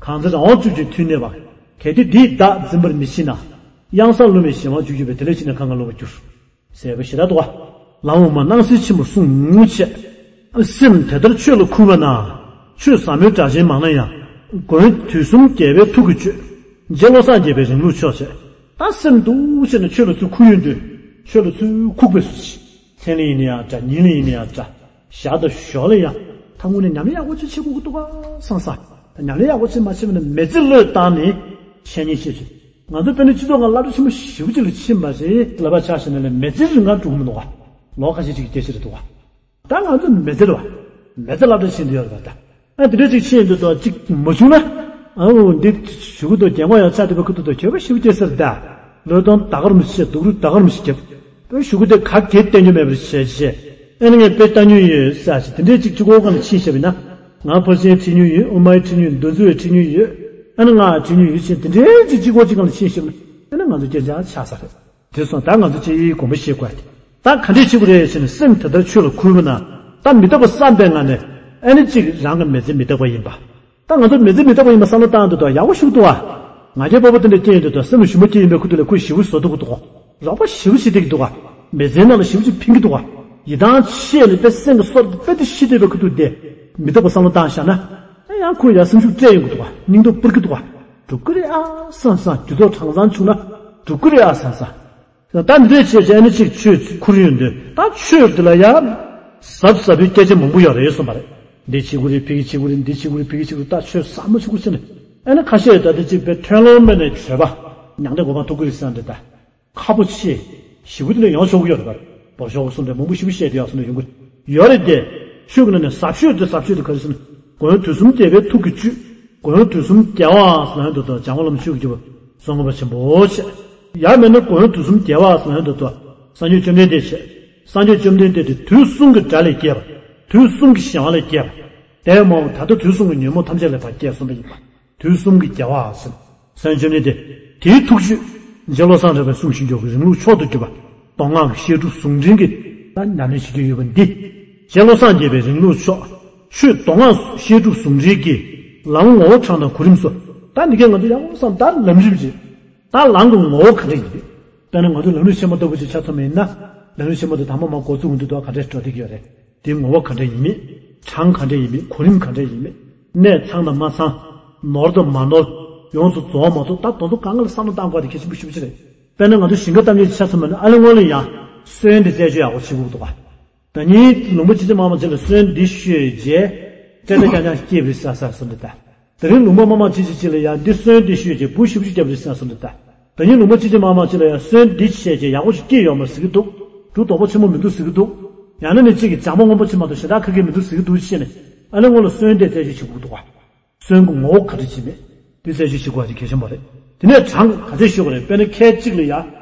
གང་ཚེ་རང་དབང་བཅུ་གཅིག་མཐུན་གནས་པ། གལ་ཏེ་འདི་ཡི་བདག་འཛིན་པར་མི་ཤེས་ན། གཡང་ས་ལྷུང་བའི་གཞན་དབང་བཅུ་གཅིག་པས་དེ་ལས་ཕྱིས་ནས་གང་ག་ལོག་པར་འགྱུར། ཟེར་བ་ཞེ་དྲག་འདུག་བ། ལམ་དབུ་མ་སྣང་སེལ་ཆེན་པོར་གསུངས་ངུ་བྱས། སེམས་དེ་ལྟར་ཆོས་ལ་ཁུར་བ་ན། ཆོས་ཟབ་མོའི་སྒྲ་གཅན་མང་ན་ཡང་། མགོན་དུས་གསུམ་རྒྱལ་བའི་ཐུགས་ཀྱི་བཅུད། རྗེ་བློ་བཟང་རྒྱལ་པོའི་རིང་ལུགས་མཆོག་བྱས། ད་སེམས་འདུག་བྱས་ནས་ཆོས་ལ་ཚུར་ཁུར་ཡོང་དུས། ཆོས་ལ་ཚུར་ཁུག་པའི་སུ་ཞིག་མཚན་ལ་ཡིན་ན་ཡང་འདྲ། ཉིན་ལ་ཡིན་ན་ཡང་འདྲ། ཞག་དང་ཞོགས་ལ་ཡང་། ད་དངོས་གནས་ཉམས་ལེན་ཡག་པོ་ཅིག་བྱེད་དགོས་ཀྱི་འདུག་ག་བསམ་བསམ། ད་ཉམས་ལེན་ཡག་པོ་ཅིག་མ་བྱས་པ་ན་མི་ཚེ་བློས་བཏང་ནས་འཆད་ཉན་བྱེད་ཆོག་ང་ཚོ་དཔེར་ན་སྤྱི་ཚོགས་ནང་སློབ་གྲྭ་ཆེན་པོ་ཞེ་པོ་ཅིག་ལ་ཕྱིན་པ་རེད། ལབ་པ་ཆ་བཞག་ན་ལས་མི་ཚེ་རིང་ག་འགྲོ་གི་མི་འདུག་ག་ལོ་ཁ་ཤས་ཅིག་གི་སྐད་ཆ་རེད་འདུག་ག་ད་ང་ཚོ་མི་ཚེ་རེད་བ། མི་ཚེ་སློབ་གྲྭ་ཕྱིན་དུ་ཡོད་རེད་བ་ད། ཨ་དེ་འདྲ་ཅིག་ཕྱིན་དུ་དོ་ཅིག་མ་བྱུང་ན། ཨའོ་འདི་ཞུ་གི་འདུག་རྒྱལ་མོ་ཡང་ཚ་དེ་བ་ཁུ་ཐུ་དོ་ཁྱོད་པ་ཞུ་རྒྱལ་སར་ད། བློས་གཏོང་ད་གར་མི་བྱེད་སྡུག་རུས་ད་གར་མི་བྱེད་རྒྱབ། པའི་ཞུ་གི་དེ་ག་གེ་བསྟན་རྒྱུ་མེད་པར་བྱས་བྱས། ཨ་ནི་ངས་དཔེ་ལྟ་མྱོང་ཡོད་ས་ཞིག་དེ་འདྲའི་ཅིག་གཅིག་པོ་གང་ལ་ཕྱིན་བྱས་པ་ཡིན་ན། ང་ཕར་ཕྱིན་ཁྲིད་མྱོང་ཡོད། དབུ་མའི་ཁྲིད་མྱོང་ཡོད། མདོ་རྩིས་པའི་ཁྲིད་མྱོང་ཡོད། ཨ་ནི་ང་ཁྲིད་མྱོང་ཡོད་ཕྱིན་དེ་འདྲའི་ཅིག་གཅིག་པོ་གཅིག་གང་ལ་ཕྱིན་བྱས་པ་ཡིན་ན། ཨ་ནི་ང་ཚོ་རྐྱང་རྐྱང་ཆགས་ས་རེད། དེ་སོང་ད་ང་ཚོ་ཅིག་དགོངས་པ་བཞེས་དགོས་ཏེ། ད་ག་འདྲས་བྱེད་དགོས་རེད་ཟེར་ནས་སེམས་དེ་ལྟར་ཆོས་ལ་ཁུར་བ་ན། ད་མི་རྟག་པ་བསམ་པའི་ངང་ནས་ཨ་ནི་གཅིག་རང་གི་མི་ཚེ་མི་རྟག་པ་ཡིན་པ། ད་ང་ཚོ་མི་ཚེ་མི་རྟག་པ་ཡིན་པ་བསམ་བློ་བཏང་འདུག་དོ་ཡག་པོ་ཞིག་འདུག་ཨ། ང་རྒྱལ་པོ་པོ་དེ་འདྲ་སྐྱེས་འདུག་དོ་སེམས་ལ་ཞུམ་པ་སྐྱེས་ཡིན་པའི་ཁུ་ཐུག་ལ་ཁོས་ཞི་བོ་བཟོ་འདུག་གི་འདུག་ག་རོགས་པ་ཞི་བོ་ཞིག་བསྡད་ཀྱི་འདུག་ག་མི་ཚེའི་ནང་ལ་ཞི་བོ་ཞིག་ཕན་གྱི་འདུག་ག་ཡི་དྭགས་ཆེ་ནས་དཔེ་སེམས་ཀྱི་སྲོག་དཔེ་དེ་ཤི་བསྡད་པའི་ཁུ་ཐུག་དེ། མི་རྟག་པ་བསམ་བློ་བཏང་བཞག་ན། ཨ་ཡང་ཁོས་ཡར་སེམས་ཤུགས་སྤྲད་ཡོང་གི་འདུག་ག་སྙིང་སྟོབས་སྤར་གྱི་འདུག་ག་འགྲུབ་ཀྱི་རེད་ཨ་བསམ་བསམ་རྒྱུ་ཚོགས་གྲངས་ཚང་བྱུང་ན་འགྲུབ་ཀྱི་རེད་ཨ་བསམ་བསམ། ད་འདི་འདྲས་བྱས་བྱས་ཨ་ནི་གཅིག་ཆོས་ཁུར་ཡོང་དུས་ད་ཆོས་འདི་ལ་ཡང་ཟབ་ཟབ་པའི་སྐད་ཆ་མང་པོ་ཡོད་རེད་གསུངས་པ་རེད། འདི་བྱེད་དགོས་རེད་ཕ་གི་བྱེད་དགོས་རེད་འདི་བྱེད་དགོས་རེད་ཕ་གི་བྱེད་དགོས་རེད་ད་ཆོས་ཟབ་མོ་ཆེ་པོ་ཟེར་ནས་ཨ་ནི་ཁ་ཤས་ད་འདི་གཅིག་པའི་ཐོན་ལོང་མེད་ནས་བྱོས་པ་མྱང་འདས་གོ་འཕང་ཐོབ་ཀྱི་རེད་བསམ་འདྲ་ད། ཁག་པོ་ཆེ། ཞེ་པོ་དེ་ལས་ཡོང་ཆོག་གི་ཡོད་རེད་པ། འབོར་ཤོག་གསུམ་དེ་མང་པོ་ཞེ་པོ་བཤད་དེ་ཡག་སོང་ན་ཡོང་གི་ཡོད་རེད་དེ། ཆོས་ཀྱི་ནང་ནས་ཟབ་ཤོས་དེ་ཟབ་ཤོས་དེ་ག་རེ་ཟེར་ན། མགོན་དུས་གསུམ་རྒྱལ་བའི་ཐུགས་ཀྱི་བཅུད། མགོན་དུས་གསུམ་རྒྱལ་བ་ཟེར་ན་འདུག་དང་འཇམ་མགོན་བླ་མ་ཆོས་ཀྱི་རྒྱལ་པོ་ཟེར་ངོ་མ་ཆེན་པོ་ཆེ། ཡང་མིན་ན་མགོན་དུས་གསུམ་རྒྱལ་བ་ཟེར་ན་འདུག་དང་སངས་རྒྱས་བཅོམ་ལྡན་འདས་ཆེ། སངས་རྒྱས་བཅོམ་ལྡན་འདས་དེ་དུས་གསུམ་གྱི་དགྲ་ལས་རྒྱལ་བ། དུས་གསུམ་གྱི་གཞན་དབང་ལས་རྒྱལ་བ། དེ་མ་ད་ལྟ་དུས་གསུམ་གྱི་ཉོན་མོངས་ཐམས་ཅད་ལས་ཕར་རྒྱལ་སོང་བ་ཡིན་པ། དུས་གསུམ་གྱི་རྒྱལ་བ་ཟེར། སངས་རྒྱས་བཅོམ་ལྡན་འདས་དེའི་ཐུགས་རྒྱུད། རྗེ་བློ་བཟང་གྲགས་པའི་གསུང་བཞིན་སྐྱོང་གི་རིང་ལུགས་མཆོག་ཏུ་གྱུར་པ། མདོ་སྔགས་ཀྱི་བཤད་སྒྲུབ་ཟུང་འབྲེལ་གྱི་ད་ཉམས་ལེན་བྱེད་ཀྱི་ཡོད་པ་འདི། རྗེ་བློ་བཟང་རྒྱལ་པོའི་རིང་ལུགས་མཆོག་ཆོས་མདོ་སྔགས་བཤད་སྒྲུབ་ཟུང་འབྲེལ་གྱི་ལམ་ངོ་བོ་གྲངས་དང་གོ་རིམ་སོགས་ད་འདི་གའི་ང་ཚོ་ཡག་པོ་བསམ་ད་ལམ་རིམ་གྱི་ད་ལམ་གྱི་ངོ་བོ་ག་འདྲ་ཡིན་རེད། དཔེར་ན་ང་ཚོ་ལམ་རིམ་ཆེན་མོ་ལྟ་བུ་ཞིག་ཆ་མཚོན་པ་ཡིན་ན། ལམ་རིམ་ཆེན་མོ་དེ་དང་པོ་མར་འགོ་བཙུགས་འོང་དུས་དོ་ག་འདྲས་འགྲོ་བསྡད་ཀྱི་ཡོད་རེད། དེའི་ངོ་བོ་ག་འདྲས་ཡིན་མིན། གྲངས་ག་འདྲས་ཡིན་མིན་གོ་རིམ་ག་འདྲས་ཡིན་མིན། གནས་ཚང་དང་མ་ཚང་། ནོར་དང་མ་ནོར། ཡོངས་སུ་རྫོགས་མ་རྫོགས་ད་དོན་དུ་གང་ག་ལ་བསམ་བློ་བཏང་དགོས་དེ་གལ་ཆེན་པོ་ཞེ་པོ་ཅིག་རེད། དཔེར་ན་ང་ཚོ་ཞིང་ཁ་བཏབ་མཁན་ཆ་མཚོན་པ་ན་ཨ་ལས་སྔོན་ལ་ཡང་སོན་དེ་བཙལ་བཅོས་ཡག་པོ་བྱེད་དགོས་འདུག་ག་ད་ནི་ལུང་པ་ཅི་ཅི་མ་མ་ཅི་ལ་སོན་འདི་བཤོས་རྗེས། སྤྲེལ་ད་རྐྱང་རྐྱང་སྐྱེས་པ་རེད་ས་ས་སོ་འདི་ད། དེ་རིང་ལུང་པ་མ་མ་ཅི་ཅི་ཅི་ལ་ཡང་འདི་སོན་འདི་བཤོས་རྗེས་འབུ་ཞིབ་ཞིབ་བརྒྱབ་རེད་ས་སོ་འདི་ད། ད་ནི་ལུང་པ་ཅི་ཅི་མ་མ་ཅི་ལ་ཡང་སོན་འདི་བཤས་རྗེས་ཡག་པོ་ཞིག་སྐྱེས་ཡོད་མ་ཟེར་གི་འདུག་འབྲུ་དོག་པོ་ཆེན་པོ་མི་འདུག་ཟེར་གི་འདུག་ཡང་ན་ནི་གཅིག་གི་ལྗང་པ་སྔོན་པོ་ཆེ་མ་གཏོགས་ཞེ་དྲག་ཁ་སྐད་མི་འདུག་ཟེར་གི་འདུག་ཅེས་ནས་ཨ་ལས་སྔོན་ལ་སོན་འདི་བཙལ་བཅོས་བྱེད་དགོས་འདུག་ག་སོན་གྱི་ངོ་བོ་ག་རེ་བྱེད་མེད། དེ་བཙལ་བཅོས་བྱེད་དགོས་པ་དེ་གལ་ཆེན་པོ་རེད། དེ་ནས་གྲངས་ག་ཚད་ཤོག་གི་རེད། དཔེར་ན་ཁལ་གཅིག་ལ་ཡ་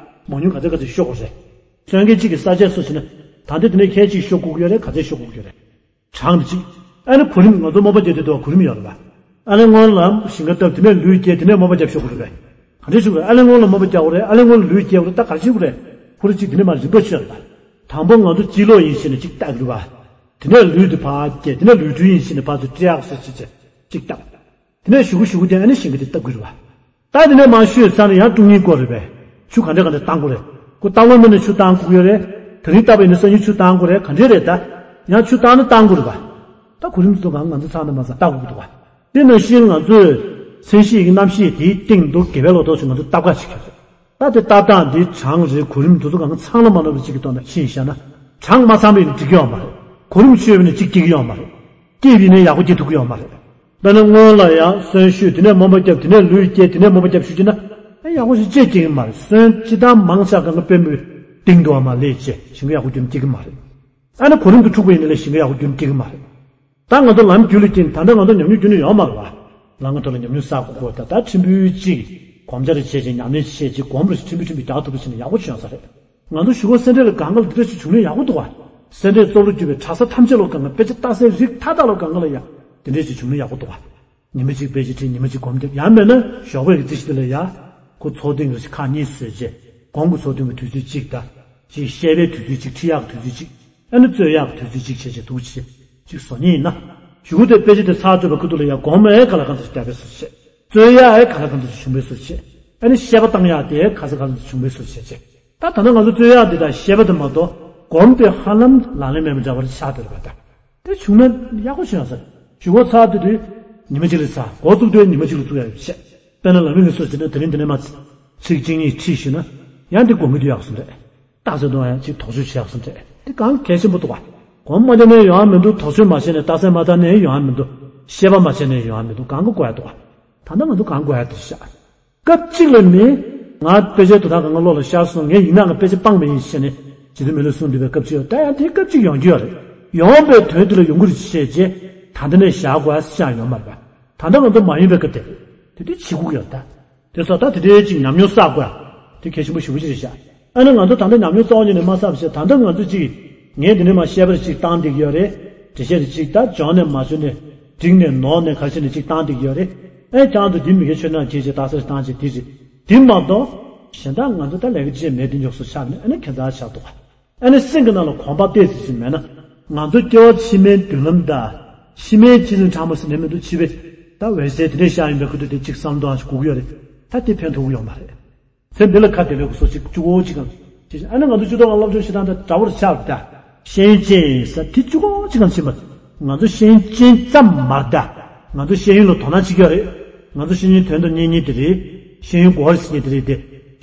མང་ཉུང་ག་ཚད་ག་ཚད་ཤོག་གི་རེད། སོན་ཁལ་གཅིག་གི་ས་ཆ་སུ་ཟེར་ན། ད་ལྟ་དེ་ནས་ཁལ་གཅིག་ཤོག་དགོས་ཀྱི་རེད། ག་ཚད་ཤོག་དགོས་ཀྱི་རེད། གྲངས་དེ་གཅིག་ཨ་ནི་གོ་རིམ་ང་ཚོ་རྨོ་པ་རྒྱག་དུས་དུ་གོ་རིམ་ཡོད་རེད་པ། ཨ་ལས་སྔོན་ལ་ཞིང་ཁ་བཏབ་དེ་ནས་ལུད་བསྐྱལ་དེ་ནས་རྨོ་པ་རྒྱབ་ཤོག་དགོས་རེད་པས། ག་འདྲས་ཤོག་རེད། ཨ་ལས་སྔོན་ལ་རྨོ་པ་རྒྱག་དགོས་རེད། ཨ་ལས་སྔོན་ལ་ལུད་བསྐྱལ་དགོས་རེད། ད་ག་རེ་ཤོག་རེད། ཁོ་རེ་གཅིག་དེ་ནས་མར་རིམ་པ་ཤོད་རེད་པ། དང་པོ་ང་ཚོ་སྤྱི་ལོ་ཡིན་ཞེས་ནས་གཅིག་བཏགས་དགོས་རེད་པ། དེ་ནས་ལུད་དེ་ཕར་བསྐྱལ་དེ་ནས་ལུད་སྦྲུལ་ཡིན་ཞེས་ནས་ཕར་ཚུར་སྤྲད་ཡག་སོ་ཅི་ཅི་གཅིག་བཏགས། དེ་ནས་གཞུག་གུ་གཞུག་གུ་དེ་ཨ་ནི་ཞིང་ཁ་དེ་བཏབ་དགོས་རེད་པ། ད་དེ་ནས་མར་བཤོས་ཚར་ནས་ཡང་དཀྲུག་སྙིང་དགོས་རེད་པས། ཆུ་ག་འདྲས་ག་འདྲས་བཏང་དགོས་རེད། ཁོ་བཏང་ལོང་མེད་ན་ཆུ་བཏང་དགོས་ཀྱི་ཡོད་རེད། དེ་རིང་བཏབ་པ་ཡིན་ན་སང་ཉིན་ཆུ་བཏང་དགོས་རེད། ག་འདྲས་རེད་ད། ཡང་ཆུ་བཏང་ན་བཏང་དགོས་རེད་པ། ད་གོ་རིམ་དེ་ཚོ་གང་ང་ཚོ་ཚང་ནས་མ་ཚང་བལྟ་དགོས་ཀྱི་འདུག་པ། དེ་ནང་བཞིན་ང་ཚོས་མཚན་གཞི་ཡི་གེ་རྣམ་བཤད་དེའི་སྟེང་དུ་དགེ་བའི་ལོ་ཏོག་ཅིག་ང་ཚོ་བཏབ་ག་བྱེད་ཀྱི་ཡོད་རེད། ད་དེ་བཏབ་སྟངས་དེ་གྲངས་རེད། གོ་རིམ་དེ་ཚོ་གང་ཚང་ལ་མ་ནོར་བ་ཅིག་གི་ཐོག་ནས་ཕྱིན་བཞག་ན། གྲངས་མ་ཚང་བ་ཡིན་ན་འགྲིག་གི་ཡོད་མ་རེད། གོ་རིམ་ཆོད་པ་ཡིན་ན་གཅིག་སྐྱེ་གི་ཡོད་མ་རེད། སྐྱེས་པ་ཡིན་ན་ཡག་པོ་སྐྱེ་ཐུབ་ཀྱི་ཡོད་མ་རེད། དཔེར་ན་སྔོན་ལ་ཡང་སོན་བཤུས། དེ་ནས་རྨོངས་པ་བརྒྱབ། དེ་ནས་ལུས་སྐྱེས། དེ་ནས་རྨོངས་པ་བརྒྱབ་ཞུ་རྒྱུ་ན། ཨེ་ཡག་པོ་ཞིག་ཅེས་སྐྱེ་གི་མ་རེད། སོན་ཅི་ལྟར་མང་ཆགས་གང་ག་དཔེ་མི་སྡིག་འདུག་བ་མ་ལས་ཅེས་ཞིང་ཁ་ཡག་པོ་རྒྱུན་སྐྱེ་གི་མ་རེད། ཨ་ནི་གོ་རིམ་དུ་འཁྲུག་པ་ཡིན་ན་ལས་ཞིང་ཁ་ཡག་པོ་རྒྱུན་སྐྱེ་གི་མ་རེད། ད་ང་ཚོ་ལམ་རྒྱུད་ལ་སྐྱེས་ནས། ད་ལྟ་ང་ཚོ་ཉམས་མྱོང་རྒྱུན་ནས་ཡོད་མ་རེད་བ། ལམ་ཁ་ཐོག་ལ་ཉམས་མྱོང་བསགས་དགོས་དགོས། ད་ད་ཕྲན་བུ་ཅིག་གོམས་འཆར་བྱས་ཅིང་ཉམས་ལེན་བྱས་ཅིང་གོམས་རེ་ཕྲན་བུ་ཕྲན་བུ་རྒྱག་ཐུབ་པ་བྱས་ན་ཡག་པོ་བྱུང་ས་རེད། ང་ཚོ་གཞུག་གུ་སེ་འབྲས་ལ་གང་ག་ལ་འདི་འདྲ་ཞིག་བྱུང་ན་ཡག་པོ་འདུག་བ། སེ་འབྲས་གཙོ་བོར་གྱུར་པའི་གྲྭ་ས་ཐམས་ཅད་ལ་གང་ག་དཔེ་ཆ་ལྟ་སའི་རིགས་མཐའ་དག་ལ་གང་ག་ལ་ཡང་འདི་འདྲ་ཞིག་བྱུང་ན་ཡག་པོ་འདུག་བ། ཉི་མ་གཅིག་དཔེ་ཆ་ཁྲིད། ཉི་མ་གཅིག་སྒོམ་རྒྱབ། ཡང་མེད་ན་ཞོགས་པའི་རྩེ་གཅིག་དེ་ལ་ཡ། ཁོ་ཚོགས་ཐེངས་རེ་ཞིག་ཁག་གཉིས་བཟོས་རྗེས། སྒོམ་གྱི་ཚོགས་ཐེངས་ཀྱི་དུས་ཚོད་གཅིག་དང་། གཅིག་བཤད་པའི་དུས་ཚོད་གཅིག་ཁྲིད་ཡག་གི་དུས་ཚོད་གཅིག་ཨ་ནི་རྩོད་ཡག་གི་དུས་ཚོད་གཅིག་བྱས་བྱས་འདུག་བྱས། གཅིག་བཟོ་མཁན་ཡིན་ན། གཞུག་གུ་དེ་དཔེ་ཆ་དེ་ཚར་གཅོད་པའི་ཁ་ཐུག་ལ་ཡ་སྒོམ་ཡག་ག་ལ་གང་འཚམ་ཞིག་བརྒྱབ་པའི་བཟོ་བྱས། རྩོད་ཡག་ག་ལ་གང་འཚམ་ཞིག་བྱུང་བའི་བཟོ་བྱས། ཨ་ནི་བཤད་པ་བཏང་ཡག་དེ་ག་ས་ག་ལ་འཚམ་བྱུང་བའི་བཟོ་བྱས་བྱས། ད་ད་ལྟ་ང་ཚོ་རྩོད་ཡག་འདི་དང་བཤད་པ་དེ་མ་གཏོགས་སྒོམ་དེ་ཧ་ལམ་ལག་ལེན་མེད་པ་འདྲ་བ་ཆགས་བསྡད་པ་དང་། དེ་བྱུང་ན་ཡག་པོ་བྱུང་ཡོད་ས་རེད། གཞུག་གུ་ཚར་དུས་དུས་ཉི་མ་གཅིག་ལ་ཚར། འགོ་བཙུགས་དུས་ཉི་མ་གཅིག་ལ་བཙུགས་ཡག་ཡོད་བཤད། དཔེར་ན་ལམ་རིམ་གྱི་སྲོལ་བྱས་ན་དེ་རིང་འདི་ནས་མར་ཚིག་གཅིག་གཉིས་ཁྲིད་ཞུས་ན། ཡང་འདི་སྒོམ་གྱི་དུས་ཡག་སོང་རེད། རྟགས་གསལ་གཏོང་ཡག་ཅིག་དོགས་གཅོད་བྱེད་ཡག་སོང་རེད། དེ་གང་གལ་ཆེན་པོ་འདུག་བ། སྒོམ་མ་བརྒྱབ་ནའི་ཡོང་ཡག་མི་འདུག། དོགས་གཅོད་མ་བྱས་ནས་རྟགས་གསལ་མ་བཏང་ནའི་ཡོང་ཡག་མི་འདུག། བཤད་པ་མ་བྱས་ནའི་ཡོང་ཡག་མི་འདུག། གང་ག་དགོས་ཡག་འདུག་བ། ད་ལྟ་ང་ཚོ་གང་དགོས་ཡག་འདུག་བཤད། སྐབས་གཅིག་ལ་ནི་ང་དཔེ་ཆའི་དོན་དག་གང་ག་བློ་ལ་ཤར་སོང་། ངས་ཡིན་ན་ང་དཔེ་ཆ་སྤང་བ་ཡིན་ཞེས་ནས་རྗེ་བཙུན་མི་ལས་གསུངས་འདུག་པའི་སྐབས་གཅིག་ཡོད། ད་ཡང་དེ་སྐབས་གཅིག་ཡོང་རྒྱུ་ཡོད་རེད། ཡོང་བའི་དོན་དེ་ལ་ཡོང་གི་རེད་ཅེས་བྱས་རྗེས་ད་ལྟ་ནས་བཞག་དགོས་ཡག་ཤག་ཡོད་མ་རེད་པ། ད་ལྟ་ང་ཚོ་མ་ཡིན་པའི་སྐབས་དེ་དེ་དུས་བྱེད་དགོས་ཀྱི་ཡོད་ད། དེ་སོགས་ད་དེ་འདྲའི་ཅིག་ཉམས་མྱོང་བསགས་དགོས་ཡག་དེ་གལ་ཆེན་པོ་ཞེ་པོ་ཅིག་རེད་ཤག། ཨ་ནི་ང་ཚོ་ད་ལྟ་ཉམས་མྱོང་རྩ་བ་ཉིད་ནས་མ་བསགས་པ་བྱས། ད་ལྟ་ང་ཚོ་ཅིག་ངས་འདི་ནས་མར་བཤད་པ་རེ་ཅིག་བཏང་བསྡད་ཀྱི་ཡོད་རེད། འགྲེལ་བཤད་རེ་ཅིག་ད་སྦྱོང་ནས་མ་བྱུང་ནས་འགྲིག་ནས་ནོར་ནས་ག་རེ་བྱས་ནས་ཅིག་བཏང་བསྡད་ཀྱི་ཡོད་རེད། ཨེ་ཁྱེད་རང་ཚོ་འདི་མི་སྒེར་ཆོས་ནང་བྱེད་ཅེས་རྟགས་གསལ་བཏང་བྱས་འདི་རེད། འདི་མ་གཏོགས་གཞན་དག་ང་ཚོ་ད་ལས་ཀ་ཅི་བྱས་མེད་དེ་མགྱོགས་སུ་ཆགས་ནས་ཨ་ནི་ཁྱད་མཚར་ཆགས་འདུག་ག། ཨ་ནི་སེམས་ཀྱི་ནང་ལ་གོམས་པ་ཏོག་ཙམ་ཞིག་མེད་ན། ང་ཚོ་སྐྱེ་བ་ཕྱི་མའི་མདུན་ལམ་དང་། ཕྱི་མའི་རྗེས་ལ་ཕྲ་མོ་ཟེར་ནས་མི་འདུག། ཕྱི་པའི་ད་འོད་གསལ་དེ་འདྲས་ཤར་ཡོང་པའི་ཁུ་ཐུ་དེ་གཅིག་བསམ་བློ་ཞིག་དགོས་ཀྱི་ཡོད་རེད། ད་དེ་ཕན་ཐོགས་ཀྱི་ཡོད་མ་རེད། ཚེ་འདི་ལ་ཁ་བདེ་བའི་སྐུ་གཟུགས་ཅིག་བཅུ་གོ་གཅིག་གམ། ཨ་ནི་ང་ཚོ་སྤྱི་ཚོགས་ནང་སློབ་སྦྱོང་བྱེད་སྟངས་དང་འདྲ་བོར་ཆགས་པ་དང་། ཤེས་ཡོན་ཅན་ཟེར་དེ་བཅུ་གོ་གཅིག་གམ་ཕྱིན་པ། ང་ཚོ་ཤེས་ཡོན་ཅན་ཙམ་མ་རེད་ད། ང་ཚོ་ཤེས་ཡོན་ལ་དོ་སྣང་བྱེད་ཀྱི་ཡོད་རེད། ང་ཚོ་ཤེས་ཡོན་དོན་དུ་གཉེར་མཁན་དེ་རེད། ཤེས་ཡོན་གོ་བར་ཟེར་མཁན་དེ་རེད་དེ།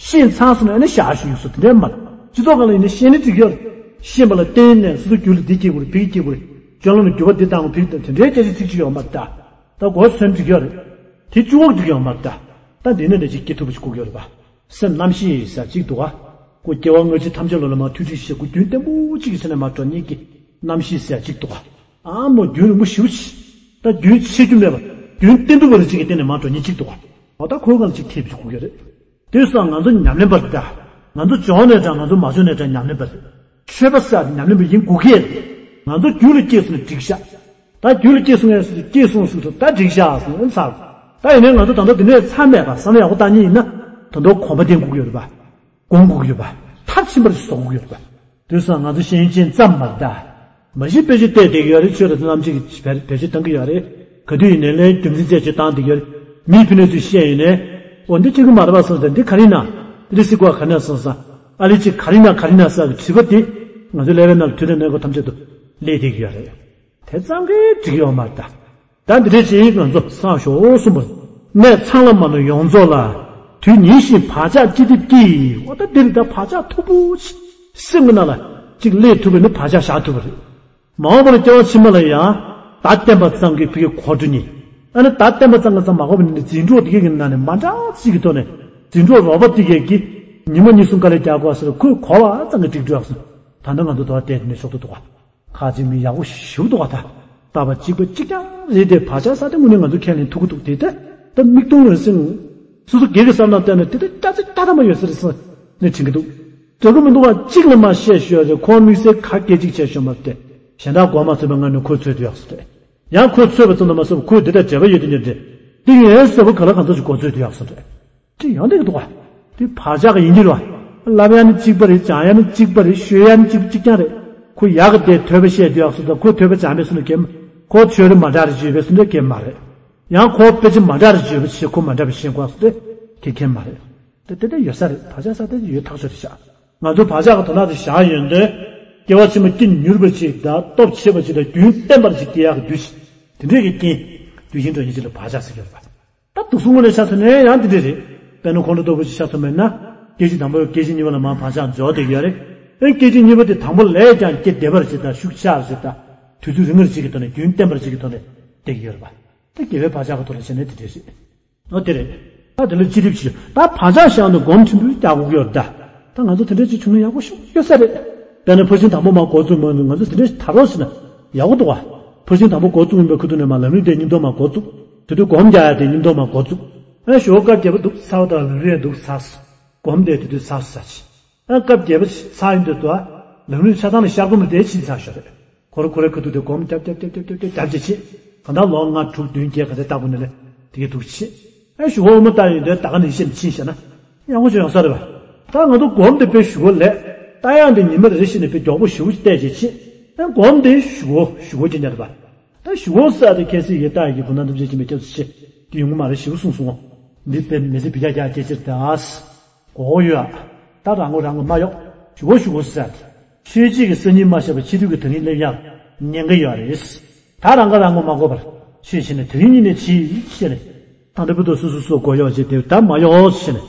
ཤེས་ཚར་སོང་ན་ཨ་ནི་བཞག་ཞུ་ཡོང་སོང་དེ་འདྲས་མ་རེད། སྤྱི་ཚོགས་སྒང་ལ་ཡིན་ན་ཤེས་ནི་ཅིག་ཡོད་རེད། ཤེས་པ་ལ་བརྟེན་ནས་སོ་སོ་རྒྱུད་ལ་འདི་སྐྱེ་དགོས་རེད། ཕ་གི་སྐྱེ་དགོས་རེད། སྤྱོད་ལམ་ལ་འགྱུར་བ་འདི་བཏང་དགོས། ཕ་གི་དང་དེ་འདྲའི་སྐད་ཆ་ཚིག་གཅིག་ཡོད་མ་རེད་ད། ད་གོ་སོན་ཅིག་ཡོད་རེད། དེ་བཅུ་གོ་གཅིག་ཡོད་མ་རེད་ད། ད་འདི་ནས་འདྲ་ཅིག་སྐྱེ་ཐུབ་པ་ཞིག་དགོས་ཀྱི་ཡོད་རེད་པ། སེམས་རྣམ་ཤེས་ཟེར་གཅིག་འདུག་ག། ཁོ་སྐྱེ་བ་སྔ་ཕྱི་ཐམས་ཅད་ལོ་ལ་མར་མཐུད་ཁྲིད་བྱེད། ཁོ་རྒྱུན་བརྟན་པོ་གཅིག་གི་ཚེ་ནས་མར་འགྲོ་མཁན་གྱི་རྣམ་ཤེས་ཟེར་གཅིག་འདུག་ག། ཨ་མོ་རྒྱུན་རིང་པོ་ཞེ་པོ་ཅིག། ད་རྒྱུན་ཆད་རྒྱུ་མེད་པ། རྒྱུན་བརྟན་ཐུབ་པ་རེ་གཅིག་གི་སྟེང་ནས་མར་འགྲོ་མཁན་གཅིག་འདུག་ག། འོ་ད་ཁོའི་སྒང་ལ་གཅིག་ཐེབས་ཅིག་དགོས་ཀྱི་རེད། དེ་སོགས་ང་ཚོ་ཉམས་ལེན་པ་རེད་ད། ང་ཚོ་སྦྱོང་ནས་དྲག། ང་ཚོ་མ་སྦྱོང་ནས་དྲག། ཉམས་ལེན་པ་རེད། ཆོས་པ་ཟེར་ཡག་དེ་ཉམས་ལེན་པ་ཡིན་དགོས་ཀྱི་རེད། ང་ཚོ་རྒྱུད་ལ་སྐྱེས་སོང་ན་འགྲིག་ཤག། ད་རྒྱུད་ལ་སྐྱེས་སོང་ངས་སྐྱེས་སོང་ཟེར་དུས་ད་འགྲིག་ཤག་ཟེར་ནས་ཚར། ད་ཡིན་ནའི་ང་ཚོ་ད་ལྟ་འདི་ནས་ཚར་མེད་པ་བསམ་བློ་ཡག་པོ་བཏང་མཁན་ཡིན་ན། ད་ལྟ་གོམས་པ་བརྟན་དགོས་ཀྱི་ཡོད་རེད་པ། སྒོམ་དགོས་ཀྱི་ཡོད་པ། མཐར་ཕྱིན་པར་བཟོ་དགོས་ཀྱི་ཡོད་རེད་པ། དེ་སོགས་ང་ཚོ་ཤེས་ཡོན་ཅན་ཙམ་མ་རེད་ད། མ་གཞི་དཔེ་ཆ་བལྟས་བསྡད་ཀྱི་ཡོད་རེད། ཆོས་དང་རྣམ་འབྱེད་ཀྱི་བེད་བེད་སྤྱོད་གཏང་གི་ཡོད་རེད། ག་དུས་ཡིན་ནའི་ལན་རྒྱུ་མཚན་བཙལ་བྱས་བཏང་བསྡད་ཀྱི་ཡོད་རེད། མིས་ཕུལ་ནས་ཚུར་བཤད་ཡིན་ནའི། འོ་འདི་ཅི་གི་མ་རེད་པ་སོང་ཙང་འདི་ག་རེ་ཡིན་ན། འདི་སྲིད་གོ་ག་ནས་སོང་ཙང་། ཨ་ལེ་ཅིག་ག་རེ་ཡིན་ན་ག་རེ་ཡིན་ན་ཟེར་གི་དྲི་བ་འདི། ང་ཚོའི་ཀླད་པའི་ནང་ལ་དུས་དང་གནས་སྐབས་ཐམས་ཅད་དུ་སླེབས་བསྡད་ཀྱི་ཡོད་རེད། དེ་ཙམ་གྱིས་འགྲིག་གི་ཡོད་མ་རེད་ད། ད་འདི་འདྲའི་ཅིག་ང་ཚོ་སང་ཞོགས་གསུམ་པ། གནས་ཚང་ལ་མ་ནོར་ཡོངས་རྫོགས་ལ། དུས་ཉིན་བཞིན་བག་ཆགས་ཅི་ཐེབས་ཀྱིས། འོ་ད་འདི་རེད་ད། བག་ཆགས་མཐུག་པོ་ཞིག་སེམས་ཀྱི་ནང་ལ་ཅིག་སླེབས་ཐུབ་པ་ནི་བག་ཆགས་བཞག་ཐུབ་པ་རེད། མ་འོངས་པ་ལ་སྐྱེ་བ་ཕྱི་མ་ལ་ཡང་བརྡ་བསྟན་པ་ཙམ་གྱིས་ཕ་གི་གོ་འགྲོ་ནི། ཨ་ནི་བརྡ་བསྟན་པ་ཙམ་གྱིས་ཙམ་མ་གོ་བ་ནི་འཛིན་གྲོགས་དེ་གའི་ནང་ནས་མ་འདྲ་ཅིག་གི་ཐོག་ནས། འཛིན་གྲོགས་རོགས་པ་དེ་གས་ཀྱིས་ཉི་མ་གཉིས་གསུམ་དཀའ་ལས་རྒྱག་དགོས་ཟེར་ཁོས་གོ་བ་ཙམ་གྱིས་འགྲིག་འགྲོ་ཡག་སོང་། ད་ལྟ་ང་ཚོ་དོ་བ་བལྟས་དེ་ནས་ཤོག་ཐུག་འདུག་ག། ཁ་ཅིག་མི་ཡག་པོ་ཞེ་པོ་འདུག་བ་ད། རྟག་པ་གཅིག་པ་གཅིག་རྐྱང་རེད་དེ། བག་ཆགས་ས་དེ་དངོས་གནས་ང་ཚོ་ཁས་ལེན་ཐུབ་ཀྱི་འདུག་དེ་ལྟ་ད་མིག་མཐོང་རང་སེམས། སོ་སོ་སྒེར་གྱི་བསམ་བློ་བལྟས་ན་དེ་ལྟ་སྐྱ་ཚེ་སྐྱ་ཐ་མ་ཡོད་ས་རེད་བསམ་ནས་དྲན་གྱི་འདུག། འགྲོ་གི་མི་འདུག་བ། གཅིག་ལ་མ་བཤད་ཞུ་ཡ་རེད། ཁོ་དམིགས་བསལ་ཁ་སྐད་ཅིག་བྱས་ཞོར་མ་བལྟས། གཞན་དག་མགོ་མ་ཚོས་པའི་ངང་ནས་ཁོས་འཚོལ་དུ་ཡག་སོ་རེད། ཡང་ཁོས་འཚོལ་བ་ཙམ་དུ་མ་ཟད་པར་ཁོས་འདི་དང་འབྲེལ་བ་ཡོད་དུས་ཉིད་རེད། འདི་ངའི་ཟེར་བ་ག་ལ་གང་འཚམ་ཞིག་མགོ་ཚོས་དུ་ཡག་སོ་རེད། ཅི་ཡང་འདི་གི་འདུག་བ། དེ་བག་ཆགས་ཀྱི་ཡིན་གྱི་རེད་བ། ལབ་ཡ་ནི་གཅིག་པ་རེད། སྦྱང་ཡ་ནི་གཅིག་པ་རེད། ཤོད་ཡ་ནི་གཅིག་པ་གཅིག་རྐྱང་རེད། ཁོ་ཡག་གི་དེ་ཐོས་པ་བཤད་དུས་ཡག་སོ་དང་། ཁོས་ཐོས་པ་སྦྱངས་པའི་སོ་ནི་གེ། ཁོ་ཆོས་རེད་མ་འདྲ་རེད་ཅེས་པའི་སོ་ནི་གེ་མ་རེད། ཡང་ཁོ་དཔེ་ཆ་མ་འདྲ་རེད་ཅེས་པའི་ཆེད་ཁོ་མ་འདྲ་བའི་ཤེས་དགོས་སོ་དེ་གེ་གེ་མ་རེད། དེ་དེ་དེ་ཡོད་ས་རེད། བག་ཆགས་ས་དེ་ཡོད་ཐག་ཆོད་རེད་ཤག། ང་ཚོ་བག་ཆགས་ཀྱི་དོན་དག་དེ་བཞག་ཡོང་དུས། སྐྱེ་བ་ཕྱི་མ་སྐྱེ་མྱུར་བ་ཅིག་དང་། སྟོབས་ཆེ་བ་ཅིག་དང་། རྒྱུན་བརྟན་པར་ཅིག་སྐྱེ་ཡག་གི་རྒྱུ་ཞིག་དེ་འདྲས་ཀྱི་རྐྱེན། རྒྱུ་ཞིག་འགྲོ་ཉེན་ཅིག་ལ་བག་ཆགས་ཟེར་གྱི་ཡོད་པ། ད་དུག་གསུམ་ངོས་ནས་ཆ་མཚོན་ནས་ཡང་འདི་འདྲས་རེད། དཔེར་ན་ཁོང་ཁྲོ་ལྟ་བུ་ཅིག་ཆ་མཚོན་པ་ཡིན་ན། སྐད་ཅིག་དང་པོ་སྐད་ཅིག་གཉིས་པ་ལ་མར་བག་ཆགས་འཇོག་བསྡད་ཀྱི་ཡོད་རེད། ཨེ་སྐད་ཅིག་གཉིས་པ་དེ་དང་པོ་ལས་ཀྱང་སྐྱེ་བདེ་བར་ཅིག་དང་། ཤུགས་ཆེ་བ་ཅིག་དང་། དུས་ཚོད་རིང་བར་ཅིག་གི་ཐོག་ནས། རྒྱུན་བརྟན་པར་ཅིག་གི་ཐོག་ནས་བསྡད་ཀྱི་ཡོད་རེད་པ། ད་དགེ་བའི་བག་ཆགས་ཀྱི་ཐོག་ལ་བྱས་ན་དེ་འདྲས་རེད། ཨོ་དེ་རེད། ད་དེ་ལ་ཅི་ཐུབ་བྱེད། ད་བག་ཆགས་བཞག་ནས་སྒོམ་ཕྲན་བུ་རྒྱག་དགོས་ཀྱི་ཡོད་རེད་ད། ད་ང་ཚོ་དེ་འདྲས་ཅིག་བྱུང་ན་ཡག་པོ་ཤོག་ཡོད་ས་རེད། དཔེར་ན་ཕར་ཕྱིན་དང་པོ་མར་འགོ་བཙུགས་མ་ཡོང་ན་ང་ཚོ་དེ་འདྲས་ད་རོགས་བྱས་ན་ཡག་པོ་འདུག་བ། ཕར་ཕྱིན་དང་པོ་འགོ་བཙུགས་ཡིན་པའི་ཁུ་ཐུག་ནས་མར་ལམ་རིམ་དེ་མཉམ་དུ་མར་འགོ་བཙུགས། དེ་དུས་སྒོམ་རྒྱག་ཡ་དེ་མཉམ་དུ་མར་འགོ་བཙུགས། ཨ་ཞོགས་སྐབས་བརྒྱད་པ་འདུག་ཚར་བ་དང་ལམ་རིམ་འདུག་ཚར། སྒོམ་དེ་དེ་དུས་ཚར་ཚར་ཆེ། ཨ་སྐབས་བརྒྱད་པ་ཚར་ཡིན་དུས་དུ་ཨ། ལམ་རིམ་ཆ་ཚང་ལ་ཤར་སྒོམ་ལ་དེ་ཕྱིན་ཚར་ཤོག་རེད། ཁོ་ར་ཁོ་རའི་ཁ་ཐུག་དེ་སྒོམ་རྒྱབ་རྒྱབ་རྒྱབ་རྒྱབ་རྒྱབ་རྒྱབ་བྱེད་ཆེད། གང་ལྟར་ལོ་ལྔ་དྲུག་བདུན་བརྒྱད་ག་ཚད་བཏགས་པ་ནས་ལས་དེ་གའི་འདུག་ཆེད། ཨ་ཞུ་བ་འོ་མ་བཏགས་ཡོང་དུས་ད་ག་ནས་ཤེས་ཕྱིན་བྱས་ན། ཡག་པོ་ཅིག་ཡོང་ས་རེད་བ། ད་ང་ཚོ་སྒོམ་དེ་དཔེ་ཞུ་བ་ལས། ད་ཡང་དེ་ཉི་མ་རེ་རེ་བཞིན་ནས་དཔེ་མགྱོགས་པོ་ཞུ་བ་ཅིག་བལྟས་བྱེད་ཆེད། ཨ་སྒོམ་དེ་ཞུ་བ་ཞུ་བ་ཅིག་ཉར་བ། ད་ཞུ་བ་ས་དེ་ཁྱེད་ཚོས་ཡེ་ལྟ་ཡི་གི་བུ་ན་འདུམ་བྱེད་ཀྱི་མེད་སྐྱབས་སུ་ཆེ། དེ་ཡོང་གི་མ་རེད་ཞུ་བ་གསུངས་སོང་། འདི་དཔེ་མི་ཚེ་བི་ཅག་རྒྱག་སྐད་ཆ་རེད་ད། གོ་ཡོད་ཨ། ད་རང་མགོ་རང་གིས་མ་གཡོག་ཞུ་གོ་ཞུ་གོ་ཟེར། ཆོས་བྱེད་ཀྱི་སང་ཉིན་མ་བཤད་པར་ཕྱི་དུས་ཀྱི་དེ་རིང་སླེབས་ཡག་ཉེན་ཁ་ཡོད་རེད། ད་རང་ཁ་རང་མགོ་མ་གོ་བར་ཆོས་བྱེད་ནས་དེ་རིང་ཉིད་ནས་བྱེད་ཞེས་ནས། ད་འདི་བུ་དོ་སོ་སོ་སོ་གོ་ཡོག་བྱེད་དེ་ད་མ་གཡོག་ཞེས་ནས།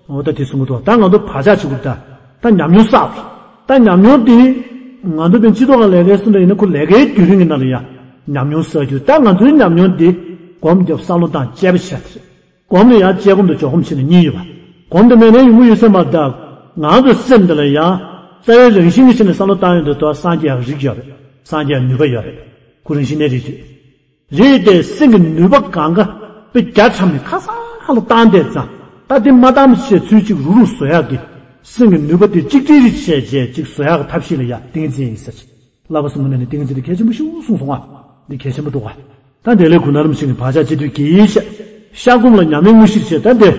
འོ་ད་དེ་གསུང་གི་འདུག་ད་ང་ཚོ་བག་ཆགས་བྱེད་དགོས་ད། ད་ཉམས་མྱོང་བསགས། ད་ཉམས་མྱོང་དེ། ང་ཚོ་དཔེ་སྤྱི་ཚོགས་ནང་ལས་ཀའི་སུ་འདྲ་ཡིན་ན་ཁོ་ལས་ཀའི་བརྒྱུད་རིམ་གྱི་ནང་ལ་ཡང་ཉམས་མྱོང་བསགས་རྒྱུ་ད་ང་ཚོའི་ཉམས་མྱོང་དེ། སྒོམ་རྒྱབ་བསམ་བློ་བཏང་དཔྱད་པ་བྱས་ཏེ། སྒོམ་ལ་ཡང་དཔྱད་སྒོམ་དང་འཇོག་སྒོམ་བྱས་ནས་གཉིས་ཡོད་པ། སྒོམ་དེ་མེད་ན་ཡོང་གི་ཡོད་ས་མ་རེད་ད། ང་ཚོའི་སེམས་འདི་ལ་ཡང་རྩ་བའི་རང་བཞིན་གྱི་ཆ་ནས་བསམ་བློ་བཏང་ཡོང་དུས་ད་སངས་རྒྱས་ཡག་རིགས་ཡོད་རེད། སངས་རྒྱས་ནུས་པ་ཡོད་རེད། ཁོ་རང་བཞིན་གནས་རིགས་རེད། རེད་དེ་སེམས་ཀྱི་ནུས་པ་གང་ག་དཔེ་རྒྱ་ཁྲམ་ནས་ཁ་སང་ཁ་ལ་བཏང་བསྡད་ཙང་ད་དེ་མ་བཏང་བྱས་ཚུལ་གཅིག་རུག་རུག་བཟོ་ཡག་གི། སེམས་ཀྱི་ནུས་པ་དེ་གཅིག་སྒྲིལ་རེ་བྱས་རྗེས་གཅིག་བཟོ་ཡག་གི་ཐབས་ཤེས་ལ་ཡ་ཏིང་འཛིན་ཡིན་ཟེར། བསླབ་པ་གསུམ་པོ་ནས་ནི་ཏིང་འཛིན་དེ་གལ་ཆེན་པོ་ཞིག་གསུངས་སོང་ང་། འདི་གལ་ཆེན་པོ་འདུག་ག་ད་དེ་ལས་གུ་ན་རམ་ཤིང་གི་བག་ཆགས་ཅི་དུས་ཀྱི་ཤ། ཤ་སྒོམ་ལ་ཉམས་ལེན་དངོས་གཞིར་བྱས་ད་འདི།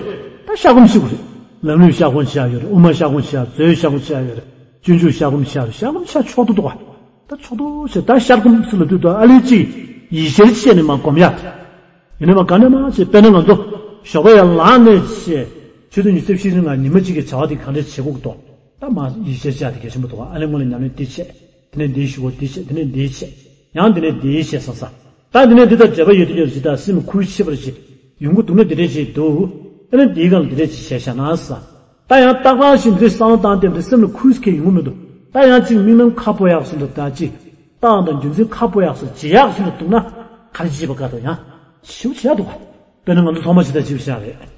ད་ཤ་སྒོམ་ཤི་དགོས་རེད། ལམ་རིམ་ཤ་སྒོམ་བྱ་ཡོད་རེད། དབུ་མ་ཤ་སྒོམ་བྱ། མཛོད་ཤ་སྒོམ་བྱ་ཡོད་རེད། སྤྱོད་འཇུག་ཤ་སྒོམ་བྱ་རེད། ཤ་སྒོམ་བྱ་ཆོག་ཏུ་འདུག་ག་ད་ཆོག་ཏུ་བྱས་ད་ཤ་སྒོམ་སུ་ལ་དུས་ད་ཨ་ལེ་ཅིག་ཡིད་ཤེས་བྱས་ནས་མ་སྒོམ་ཡག་ཡིན་ནའི་མ་ག་ནས་མ་བྱས་དཔེར་ན་ང་ཚོ་ཞོགས་པ་ཡར་ལངས་ནས་བྱས། ཆུ་ཚོད་ཉི་ཤུ་རྩ་བཞི་རིང་ལ་ཉི་མ་གཅིག་གི་བྱ་བ་དེ་གང་འདྲས་བྱེད་དགོས་ཀྱི་འདུག་ད་མ་ཡིད་ཤེས་བྱ་དེ་གལ་ཆེན་པོ་འདུག་ཨ་ལེ་སྔོན་ལ་ཉམས་ལེན་འདི་བྱས། དེ་ནས་འདིའི་ཞུ་བ་འདི་བྱས། དེ་ནས་འདིའི་བྱས། ཡང་དེ་ནས་འདིའི་བྱས་བསམ་ས། ད་དེ་ནས་འདི་དང་འབྲེལ་བ་ཡོད་དུས་ཡོད་ཅི་ད་སེམས་ཁུར་ཆེ་བར་བྱེད། ཡོང་གི་འདུག་ན་འདི་འདྲས་བྱེད་འདུག་ཨ་ནི་འདིའི་སྒང་ལ་འདི་འདྲས་བྱེད་བྱས་བཞག་ན་ས། ད་ཡང་རྟག་པར་བཞིན་འདི་བསམ་བློ་བཏང་སྟེ་འདི་སེམས་ལ་ཁུར་ཁེ་ཡོང་གི་མི་འདུག་ད་ཡང་གཅིག་དམིགས་རྣམ་ཁ་སྤོ་ཡག་སོང་འདུག་ད་གཅིག་རྟགས་དང་རྒྱུ་མཚན་ཁ་སྤོ་ཡག་སོང་བྱེད་ཡག་སོང་འདུག་ན་ག་རེ་བྱེད་པ་དགའ་འདུག་ཡང་ཞིབ་བྱེད་ཡག་འདུག་དཔེར་ན་ང་ཚོ་ཐོག་མ་ཇི་ལྟར་ཞིབ་བྱ་རེད།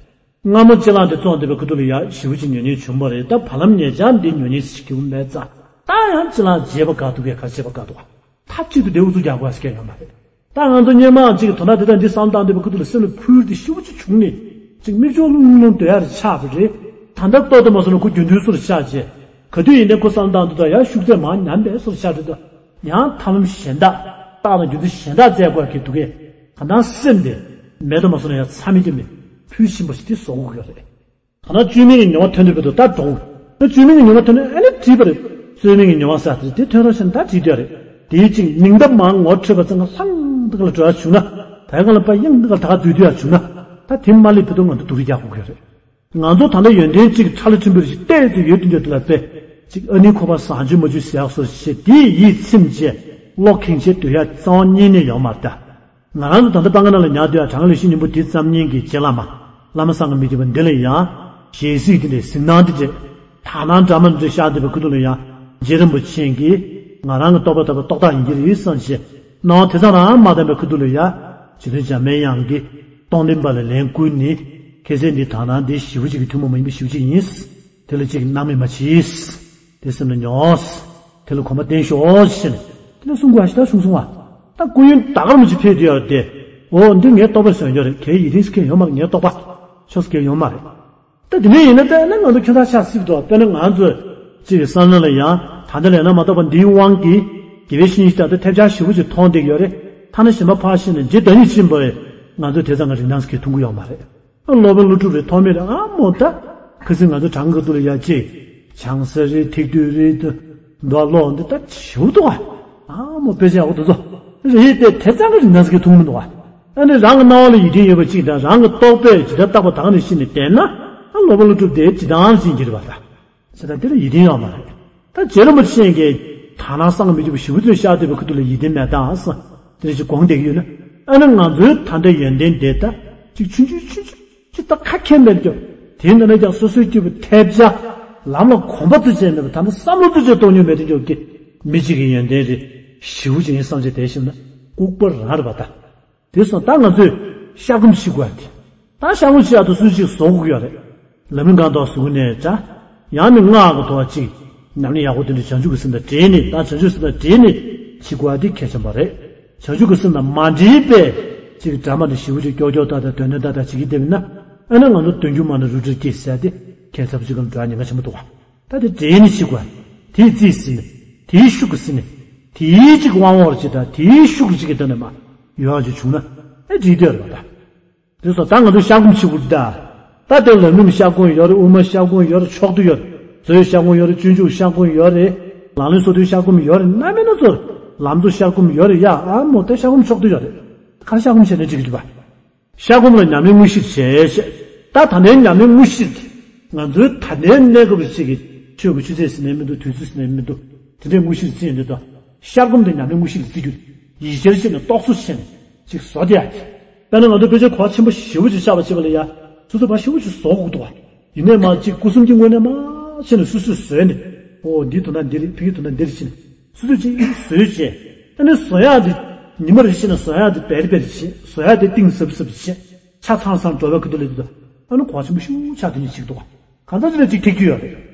སྔ་མོ་ཅི་ལགས་འདི་བཙོང་བསྡད་པའི་ཁུ་ཐུག་ལ་ཡ་ཞེ་པོ་ཅིག་ཉོ་མཁན་བྱུང་བ་རེད། ད་བར་ལམ་ཉེ་ཆར་འདི་ཉོ་མཁན་ཞིག་གྱུར་མེད་ཙང་ད་ཡང་ཅི་ལགས་བརྗེད་པ་དགའ་འདུག་གས་ག་བརྗེད་པ་དགའ་འདུག་ཐབས་གཅིག་ཏུ་བདེ་བོ་ཚུགས་རྒྱག་དགོས་ཟེར་མཁན་ཡོད་མ་རེད། ད་ང་ཚོ་སྔོན་མ་ཅིག་དོ་སྣང་དེ་དང་འདི་བསམ་བཏང་འདོད་པའི་ཁུ་ཐུག་ལ་སེམས་ལ་འཕུར་ཏེ་ཤུགས་ཅིག་བྱུང་ནས་ཅིག་མིག་ཆུ་ལྷུང་ལྷུང་སྡོད་ཡ་རེ་ཆགས་པ་རེད། ད་ལྟ་ལྟོ་ལྟ་མ་སོང་ན་ཁོ་རྒྱུན་མཐུད་སོར་ཆགས་རྗེས་ག་དུས་ཡིན་ནའི་ཁོ་བསམ་བཏང་འདོད་ད་ཡ་ཤུགས་ཚད་མར་ཉམས་པའི་སོར་ཆགས་རེད་ད། ཡང་ཐབས་ལམ་གཞན་དག་རྟགས་དང་རྒྱུ་མཚན་གཞན་དག་བཙལ་དགོས་ཀྱི་འདུག་གས། གང་ལྟར་སེམས་དེ་མེད་དུ་མ་སོང་ན་ཡང་ཚ་མི་རྒྱབ་ནས་ཕུལ་ཕྱིན་པ་ཞིག་དེ་བཟོ་དགོས་ཀྱི་རེད། ད་ལྟ་བཅོས་མིན་གྱི་མྱོང་བ་ཐོན་དུས་བར་དུ་ད་འགྲོ། ད་བཅོས་མིན་གྱི་མྱོང་བ་ཐོན་ནས་ཨ་ནི་བྲིས་པ་རེད། བཅོས་མིན་གྱི་མྱོང་བ་ཟེར་དེ་དེ་ཐོན་རོགས་ཞེས་ད་བྲིས་དུས་རེད། དེའི་གཅིག་མིང་འདབ་མ་ངོ་འཕྲོད་པ་ཙམ་གྱི་ལྷང་འདི་ག་ལ་འགྲོ་ཡ་བྱུང་ན། ད་ག་ལ་པ་གཡང་འདི་ག་ལ་ད་ག་འཛུལ་དུས་ཡ་བྱུང་ན། ད་དེ་མ་སླེབས་བར་དུ་ང་ཚོ་སྡུག་རུས་རྒྱག་དགོས་ཀྱི་རེད། ང་ཚོ་ད་ལྟ་ཡོན་ཏན་གཅིག་ཁྲ་ལ་ཁྲིམས་པོ་རེ་ཞིག་བལྟས་ཏེ་ཡོད་དུས་འདོད་དེ་ལ་དཔེ། གཅིག་ཨ་ནི་ཁོ་པ་བཟང་སྤྱོད་མ་བྱུས་ཟེར་ཡག་སོ་ཞེས་དེའི་ཡིད་ཚིམ་བྱས་བློ་ཁེངས་བྱས་སྡོད་ཡ་རྩ་བ་ཉིད་ནས་ཡོད་མ་རེད་ད། ང་རང་ཚོ་ད་ལྟ་སྤང་ག་ནང་ལ་ཉར་སྡོད་ཡ་གྲངས་ལས་ཤིང་སྙིང་པོ་འདི་ཙམ་གཉིས་ཀྱི་རྗེ་བླ་མ། བླ་མ་སངས་རྒྱས་མི་བསྐྱོད་པ་འདི་ལ་ཡང་། ཞལ་གཟིགས་འདི་འདྲའི་གཟིགས་སྣང་འདི་འདྲའི། དག་སྣང་འདྲ་མིན་འདི་ཤར་བསྡད་པའི་ཁུ་ཐུག་ལ་ཡང་། རྗེ་རིན་པོ་ཆེ་གིས་ང་རང་གི་རྟོགས་པ་ལྟ་བུ་རྟོགས་བཏགས་ཡིན་གྱི་རེད་བསམ་བྱས། སྣང་བ་དེ་ཙམ་རང་མ་བསྡམས་པའི་ཁུ་ཐུག་ལ་ཡང་། རྗེ་བཙུན་འཇམ་དཔལ་དབྱངས་ཀྱིས་སྟོང་ལྡན་པ་ལ་ལན་བསྐུར་ནས། ཁྱེད་ཚོས་འདི་དག་སྣང་འདི་ཞེ་པོ་ཅིག་གི་ཐུན་མོང་མ་ཡིན་པ་ཞེ་པོ་ཅིག་ཡིན། དེ་ལ་ཅིག་སྣང་མེད་མ་བྱེད། དེ་སེམས་ལ་ཉོགས། དེ་ལ་གོམ་པ་བསྟན་ཤོག་ཅེས་ནས། དེ་ལ་གསུང་དགོས་ཞེ་དྲག་གསུངས་སོང་བ། ད་སྐུ་ཡོན་ད་ག་རང་མ་ཅིག་ཕེབས་དུས་ཡར་དེ། འོ་འདི་ངའི་རྟོགས་པ་ཟོན་རྒྱུ་རེད། ཁའི་ཡིད་བརྟན་སྐད་ཡོད་མ་རེད། ངའི་རྟོགས་པ། ཆོས་སྐད་ཡོད་མ་རེད། ད་དེ་ནས་ཡིན་ན་ད་ནི་ང་ཚོ་ཁྱོད་ཚ་ཆགས་སྲིད་དོ། དཔེར་ན་ང་ཚོས་ཅིག་གི་བསམ་བློ་ལ་ཡང་ད་ལྟ་ལས་སྣང་མ་རྟོགས་པ་འདིའི་དབང་གིས་དགེ་བའི་བཤེས་གཉེན་ཞིག་ད་ལྟ་ཐེབས་ཆག་ཞེ་པོ་ཅིག་མཐོང་བསྡད་ཀྱི་ཡོད་རེད། ཐ་ན་གཞན་པ་ཕར་ཕྱིན་ནས་རྗེ་བདག་ཉིད་ཕྱིན་པ་རེད། ང་ཚོས་དེ་ཙམ་གྱི་རིག་སྣང་སྐྱེ་ཐུབ་ཀྱི་ཡོད་མ་རེད། སློབ་དཔོན་ཀླུ་སྒྲུབ་རེད་ཐོགས་མེད་རེད། ཨ་མོ་ད་ཁ་སང་ང་ཚོ་གྲངས་ཀ་ཏུ་ལ་ཡ་ཅིག་བྱང་ས་རེད། ཐིག་ཏུ་རེད། འདུག་ལོག་འདི་ད་ཞེ་པོ་འདུག་ཨ་མོ་དཔེ་ཆ་ཡག་པོ་འདུག་ཚོ་རེད། དེ་དེ་ཙམ་གྱི་རིག་སྣང་སྐྱེ་ཐུབ་མི་འདུག་ཨ་ནི་རང་གི་སྣང་བ་ལ་ཡིད་བརྟན་ཡོད་པ་ཅིག་དང་རང་གི་རྟོགས་པས་ཇི་ལྟར་བཏགས་པ་དག་ནི་ཤེས་ནས་བསྡད་ན། ཨ་སློབ་དཔོན་ཀླུ་སྒྲུབ་དེ་ཇི་ལྟར་ཟིན་གྱི་རེད་པ་ད། ཟེར་ད་འདི་ལ་ཡིད་བརྟན་ཡོད་མ་རེད། ད་རྗེ་རིན་པོ་ཆེ་གིས་དག་སྣང་བསམ་གྱིས་མི་ཁྱབ་པ་ཞེ་པོ་དེ་ཤར་བསྡད་པའི་ཁུ་ཐུག་ལ་ཡིད་བརྟན་མེད་དང་ཟེར། དེ་འདྲ་ཞིག་དགོངས་བསྡད་ཀྱི་ཡོད་ན། ཨ་ནི་ང་ཚོའི་ད་ལྟའི་ཡོན་ཏན་དེ་ད་ཅིག་ཆུང་ཆུང་ཆུང་ཆུང་ཅིག་ད་ཁ་ཁྱེར་མེད་ཀྱང་། དེའི་ནང་ནས་ཀྱང་སོ་སོའི་སྐྱེས་བུ་ཐེབས་ཆག་ལམ་ལ་གོམས་པ་ཙམ་ཅིག་མེད་པ། ད་ནི་བསམ་བློ་ཙམ་ཅིག་གཏོང་མྱོང་མེད་དུས་ཀྱི་མི་གཅིག་གི་ཡོན་ཏན་རེད། ཞེ་པོ་ཅིག་ཡིན་བསམ་བྱས་བསྡད་ཤེས་ན་ལྐུགས་པ་རང་རེད་པ་ད། དེ་སོང་ད་ང་ཚོས་ བཤགས་སྒོམ་བྱེད་དགོས་ཏེ། ད་བཤགས་སྒོམ་བྱེད་ཡག་ཏུ་སུ་ཅིག་བཟོ་དགོས་ཀྱི་ཡོད་རེད། ལམ་རིམ་གང་ཐོག་ཟུག་ནས་བྱ། ཡང་ནི་སྔགས་ཀྱི་ཐོག་ཅིག་ཉམས་ལེན་ཡག་པོ་དེ་འདྲ་བྱང་ཆུབ་ཀྱི་སེམས་དང་འབྲེལ་ནས། ད་བྱང་ཆུབ་སེམས་དང་འབྲེལ་ནས་བྱེད་དགོས་ཏེ་གལ་ཆེན་པོ་རེད། བྱང་ཆུབ་ཀྱི་སེམས་དང་མ་འབྲེལ་བའི་ཅིག་འདྲ་མ་འདྲ་ཞེ་པོ་ཅིག་ཀྱོག་ཀྱོག་ཏག་ཏག་དོན་དོན་ཏག་ཏག་བྱེད་ཀྱི་བསྡད་པ་ན། ཨ་ནི་ང་ཚོ་དོན་འགྱུར་མ་ན་རུ་སྒྲིལ་སྐྱེས་ཟེར་ཏེ། ཁྱད་མཚར་པོ་ཅིག་གམ་འདྲ་ཉེན་ཁ་ཆེན་པོ་འདུག་བ། ད་དེ་འབྲེལ་ནས་བྱེད་དགོས། དེའི་རྩིས་ཟིན་ནས། དེའི་ཤུགས་ཀྱིས་ཟིན་ནས། དེའི་ཅིག་དབང་བོར་ཅིག་དང་དེའི་ཤུགས་ཀྱིས་ཅིག་གི་ཐོག་ནས་མ་ཡོང་ཡག་ཅིག་བྱུང་ན། ཨེ་འགྲིག་འདོད་རེད་པ་ད། དེ་སོགས་ད་ང་ཚོ་བཤགས་སྒོམ་བྱེད་དགོས་ད། ད་དེ་ལམ་རིམ་བཤགས་སྒོམ་ཡོད་རེད། དབུ་མ་བཤགས་སྒོམ་ཡོད་རེད། ཕྱོགས་བསྡུ་ཡོད་རེད། རྩ་བའི་བཤགས་སྒོམ་ཡོད་རེད། སྤྱོད་འཇུག་བཤགས་སྒོམ་ཡོད་རེད། ལག་ལེན་སོ་བསྡུའི་བཤགས་སྒོམ་ཡོད་རེད། རྣམ་སྨིན་སྣ་ཚོགས་ལམ་དུ་བཤགས་སྒོམ་ཡོད་རེད། ཡ་ཨ་མོ་ད་བཤགས་སྒོམ་ཕྱོགས་བསྡུ་ཡོད་རེད། ག་རེ་བཤགས་སྒོམ་བྱས་ནས་འགྲིག་གི་འདུག་པ། བཤགས་སྒོམ་ལ་ཉམས་ལེན་དངོས་གཞིར་བྱས་ཞེས། ད་ད་ལྟའི་ཉམས་ལེན་དངོས་གཞིར་གྱི། ང་ཚོའི་ད་ལྟའི་གནས་སྐབས་ཅིག་གི་ཆོས་ཀྱི་ཆུ་ཚད་ཟིན་ནས་མི་འདུག་དུས་ཚོད་ཟིན་ནས་མི་འདུག་དེ་འདྲའི་དངོས་གཞིར་བརྩི་ཡོང་དུས་དང་། བཤགས་སྒོམ་དེ་ཉམས་ལེན་དངོས་གཞིར་བརྩི་རྒྱུ། ཡིད་ཆེས་བྱས་ནས་རྟོག་བཟོ་བྱས་ནས་ཅིག་བཟོ་བསྡད་ཡ་གི། དཔེར་ན་ང་ཚོ་དཔེ་ཆ་གོ་བ་ཆེན་པོ་ཞེ་པོ་ཅིག་བཤགས་པ་བྱེད་པ་ལ་ཡ། སོ་སོ་ཕར་ཞེ་པོ་ཅིག་བཟོ་དགོས་འདུག་བ། ཡིན་ནའི་མ་ཅིག་སྐུ་གསུམ་གྱི་ངོས་ནས་མ་བྱས་ནས་སོ་སོས་བཟོས་ནས། ཨོ་འདིའི་དོན་དག་འདི་རེད། ཕ་གིའི་དོན་དག་འདི་རེད་ཟེར་ནས། སོ་སོས་ཅིག་བཟོས་བྱས། ཨ་ནི་བཟོ་ཡག་འདི། ཉི་མ་རེ་བྱས་ནས་བཟོ་ཡག་འདི་བེར་བེར་བྱས། བཟོ་ཡག་འདི་གཏིང་ཟབ་ཟབ་བྱས། ཆ་ཚང་ཚང་འགྲོ་བའི་ཁ་ཐུག་ལས་འདུག་ཨ་ནི་གོ་བ་ཆེན་པོ་ཞེ་པོ་ཆགས་དེ་ནས་ཅིག་འདུག་ག་གང་ལྟར་ཅིག་ལ་ཅིག་ཐེག་རྒྱུ་ཡོད་རེད།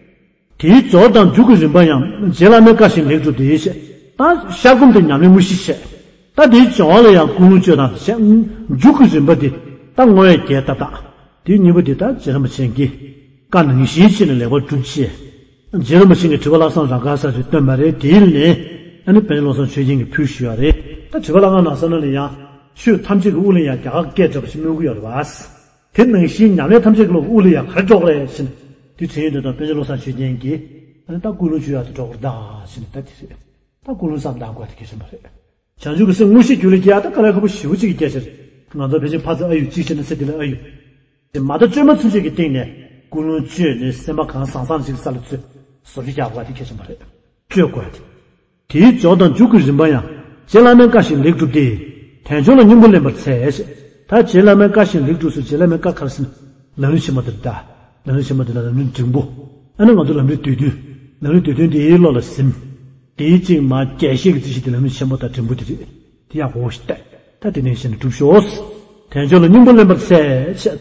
དེའི་སྦྱོར་དང་འཇུག་གི་རིམ་པ་ཡང་རྗེ་བླ་མའི་བཀའ་བཞིན་ལེགས་གྲུབ་སྟེ་ཞེས། ད་བཤགས་སྒོམ་དེ་ཉམས་ལེན་དངོས་གཞི་བྱས། ད་དེའི་སྦྱོར་བ་ལ་ཡང་ཀུན་སློང་བཅོས་དང་བྱས། འཇུག་གི་རིམ་པ་འདི་ད་བསྔོ་བས་རྒྱས་བཏབ་དང་། དེའི་གཉིས་པོ་འདི་ད་རྗེ་རིན་པོ་ཆེ་གིས་བཀའ་ནང་བཞིན་བྱས་ནས་ལེགས་པར་གྲུབ་ཅེས། རྗེ་རིན་པོ་ཆེ་གིས་དྲི་བ་ལྷག་བསམ་རང་དགར་ས་ཞིག་བཏོན་པ་རེད། དེའི་ནས་ཨ་ནི་དཔལ་ལྡན་བློ་བཟང་ཆོས་རྒྱན་གྱིས་ཕུལ་ཞུས་པ་རེད། ད་དྲི་བ་ལྷག་བསམ་ནང་གསལ་ན་ལ་ཡང་ཆོས་ཐམས་ཅད་ཀྱི་དབུ་ལ་ཡང་རྒྱ་གར་སྐད་འདྲ་པོ་ཞིག་སྨོས་ཀྱི་ཡོད་རེད་བ། དེ་ནང་བཞིན་ཉམས་ལེན་ཐམས་ཅད་ཀྱི་སློབ་དབུ་ལ་ཡང་ག་རེ་འགྲོ་གི་རེད་ཟེར་ན། དེ་དྲན་ཡོད་དུས་དང་དཔལ་ལྡན་བློ་བཟང་ཆོས་རྒྱན་གྱིས་ཨ་ནི་ད་ཀུན་སློང་བཅོས་ཡག་ཏུ་འགྲོ་དགོས་རེད་ད་ཟེར་ནས། ད་དེ་རེད། ད་ཀུན་སློང་བསམ་བཏང་དགོས་དེ་གལ་ཆེན་པོ་རེད། བྱང་ཆུབ་ཀྱི་སེམས་དངོས་གཞིའི་རྒྱུད་ལ་སྐྱེ་ཡག་ད་དཀའ་ལས་ཁག་པོ་ཞེ་པོ་ཅིག་གི་སྐད་ཆ་རེད། ང་ཚོ་ཕལ་ཆེར་ཕར་ཚུར་ཨ་ཡུ་གཅིག་བྱས་ན་ཚེ་འདི་ལ་ཨ་ཡུ། དེ་མ་དག་བཅོས་མ་ཚུན་ཆད་ཀྱི་སྟེང་ནས་ཀུན་སློང་བཅོས་ནས་སེམས་པ་གང་བཟང་བཟང་ཅིག་ས་ལ་ཚུད། བཟོ་བཅོས་རྒྱག་དགོས་དེ་གལ་ཆེན་པོ་རེད། བཅོས་དགོས་དེ། དེའི་སྦྱོར་དང་འཇུག་གི་རིམ་པ་ཡང་རྗེ་བླ་མའི་བཀའ་བཞིན་ལེགས་གྲུབ་སྟེ། དལ་འབྱོར་ལ་སྙིང་པོ་ལེན་པར་འཚལ་ཞེས། ད་རྗེ་བླ་མའི་བཀའ་བཞིན་ལེགས་གྲུབ་སོ། རྗེ་བླ་མའི་བཀའ་ག་རེ་ཟེར་ན། ལམ་རིམ་ཆེན་མོ་འདི་རེད་ད། ལམ་རིམ་ཆེན་མོ་འདི་ལ་ལམ་རིམ་འབྲིང་པོ། ཨ་ནི་ང་ཚོ་ལམ་རིམ་སྡེ་བདུན། ལམ་རིམ་སྡེ་བདུན་འདིའི་བློ་ལ་ཟིན། དེའི་གཅིག་མ་རྒྱས་བཤད་ཀྱི་རྩིས་གཞི་དེ་ལམ་རིམ་ཆེན་པོ་དང་འབྲིང་པོ་དེ་རེད། དེ་ཡག་པོ་ཞིག་བལྟས། ད་དེ་ནས་གཞི་ནས་སྒྲུབ་ཤོག་དལ་འབྱོར་ལ་སྙིང་པོ་ལེན་པར་འཚལ་ཞེས།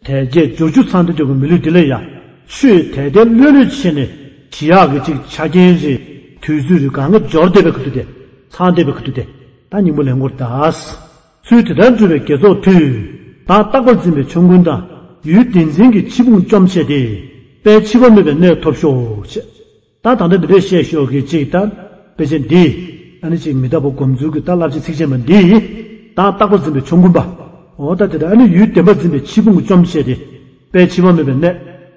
དལ་བརྒྱད་འབྱོར་བཅུ་ཚང་སྟེ་འགྲོ་གི་མི་ལུས་འདི་ལ་ཡང་ཆོས་དལ་དལ་ལྷོད་ལྷོད་བྱས་ནས་བྱེད་ཡག་གི་ཅིག་ཆ་རྐྱེན་རེད། དུས་ཚོད་རེད། གང་ག་འབྱོར་བསྡད་པའི་ཁ་ཐུག་དེ། ཚང་བསྡད་པའི་ཁ་ཐུག་དེ། ད་སྙིང་པོ་ལེན་དགོས་རེད་ད། ཚུལ་དེ་ལྟར་སྒྲུབ་པའི་དགེ་ཚོགས་མཐུས། བདག་རྟག་པར་འཛིན་པའི་ཆོམ་རྐུན་དང་། ཡུལ་བདེན་འཛིན་གྱི་འཆི་ཕུང་བཅོམ་བྱས་ཏེ། དཔལ་འཆི་བ་མེད་པའི་གནས་ཐོབ་ཤོག་ཅེས། ད་ད་ལྟ་འདི་འདྲའི་བཤད་ཤོག་གི་ཅིག་ད། དཔེ་ཆ་འདི། ཨ་ནི་ཅིག་མི་རྟག་པ་སྒོམ་ཚུལ་གྱི་ད་བསླབ་བྱ་ཚིགས་བཅད་མ་འདི། ད་རྟག་པར་འཛིན་པའི་ཆོམ་རྐུན་པ། འོ་ད་དེ་ད་ཨ་ནི་ཡུལ་བདེན་པར་འཛིན་པའི་འཆི་ཕུང་གི་བཅོམ་བྱས་ཏེ། དཔལ་འཆི་བ་མེད་པའི་གནས།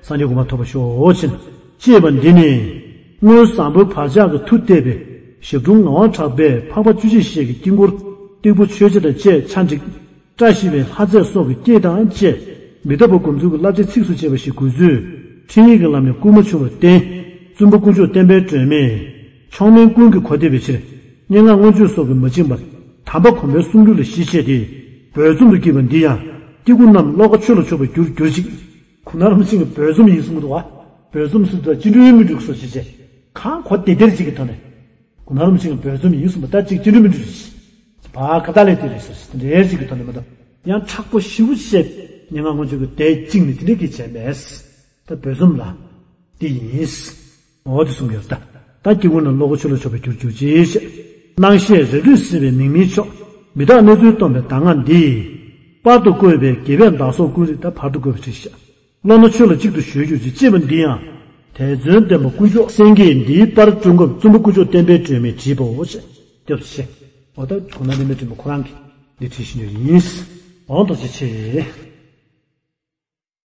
སངས་རྒྱས་གོ་འཕང་ཐོབ་པར་ཤོག་ཅེས། ཅེས་པ་འདི་ནི། སྔོན་བཟང་པོའི་བག་ཆགས་ཀྱི་མཐུ་བརྟས་པའི། ཞབས་དྲུང་ངག་དབང་གྲགས་པས་འཕགས་པ་བཅུ་གཅིག་ཞལ་གྱི་དཀྱིལ་འཁོར། སྟེགས་བུ་མཆོད་བྱ་དང་བཅས་ཕྱག་བྲིས། བཀྲ་ཤིས་པའི་ལྷ་རྫས་སོགས་ཀྱི་སྐྱེས་དང་བཅས། མི་རྟག་པ་སྒོམ་ཚུལ་གྱི་བསླབ་བྱ་ཚིགས་སུ་བཅད་པ་ཞིག་དགོས་ཚུལ། འཕྲིན་ཡིག་གི་ལམ་ནས་བསྐུལ་མ་བྱུང་བར་བརྟེན། བཙུན་པ་དཀོན་མཆོག་བསྟན་པའི་སྒྲོན་མེ། མཆོག་དམན་ཀུན་གྱིས་གོ་བདེ་བའི་ཕྱིར། སྙན་ངག་མངོན་བརྗོད་སོགས་ཀྱིས་མ་བཅིངས་པར། དམ་པ་གོང་མའི་གསུང་སྒྲོས་ལ་གཞི་བྱས་ཏེ། འབོལ་རྩོམ་དུ་བགྱིས་པ་འདི་ཡང་། སྐྱེ་དགུ་རྣམས་ཤློ་ཀ་ཆོས་ལ་ཕྱོགས་པར་གྱུར་གྱུར་ཅིག་གུང་ན་རིན་པོ་ཆེ་གི་འབོལ་རྩོམ་ཡིན་གསུང་གི་འདུག་བ། འབོལ་རྩོམ་ཟེར་དུས་སྤྱི་འགྲོས་མི་འགྲོ་གི་བཟོ་བྱས་བྱས། གང་གོ་བདེ་བདེར་ཅིག་གི་ཐོག་ནས། གུང་ན་རིན་པོ་ཆེ་གི་འབོལ་རྩོམ་ཡིན་གསུངས་པ་ད་ཅིག་སྤྱི་འགྲོས་མི་འགྲོ་ཞིག་བ་ཁ་ཏ་ལས་དེ་རེད་ཟེར་ཞིག་དེ་འདྲའི་ཅིག་གི་ཐོག་ནས་མ་གཏོགས། ཡང་མཁྲེགས་པོ་ཞེ་པོ་བཤད། སྙན་ངག་མངོན་བརྗོད་ཀྱི་དེ་བཅིངས་ནས་དེ་འདྲའི་གི་བྱས་མེད། ད་འབོལ་རྩོམ་ལ་དེ་ཡིན། འོ་དེ་གསུང་གི་ཡོད་ད། ད་སྐྱེ་དགུ་རྣམས་ཤློ་ཀ་ཆོས་ལ་ཕྱོགས་པར་གྱུར་གྱུར་ཅིག་སྣང་ཤས་རེ་ལྟོས་སྲིད་པའི་མིག་མིག་མཆོག་མི་རྟག་གནས་ཚུལ་སྟོན་པའི་གདམས་ངག་འདི། བར་དུ་བཀོད་པའི་དགེ་བས་བདག་སོགས་ཀུན། རེད་ད་བར་དུ་བཀོད་པའི་ཁྲིད་བཤད། བློ་སྣ་ཆོས་ལ་གཅིག་ཏུ་གཞོལ་གྱུར་ཅིག་ཅེས་པ་འདི་ཡང་། དེད་བརྩོན་ལྡན་པ་དཀོན་མཆོག་སེང་གེས་འདིའི་པར་བསྐྲུན་སྐབས་བཙུན་པ་དཀོན་མཆོག་བསྟན་པའི་སྒྲོན་མེས་བྲིས་པའོ་ཞེས་སྐྱབས་སུ་མཆི། འོ་ད་གུང་ན་རིན་པོ་ཆེ་ཁོ་རང་གིས་འདི་བྲིས་ཤིང་ཡོད་ཡིན། འོང་ཐུགས་རྗེ་ཆེ།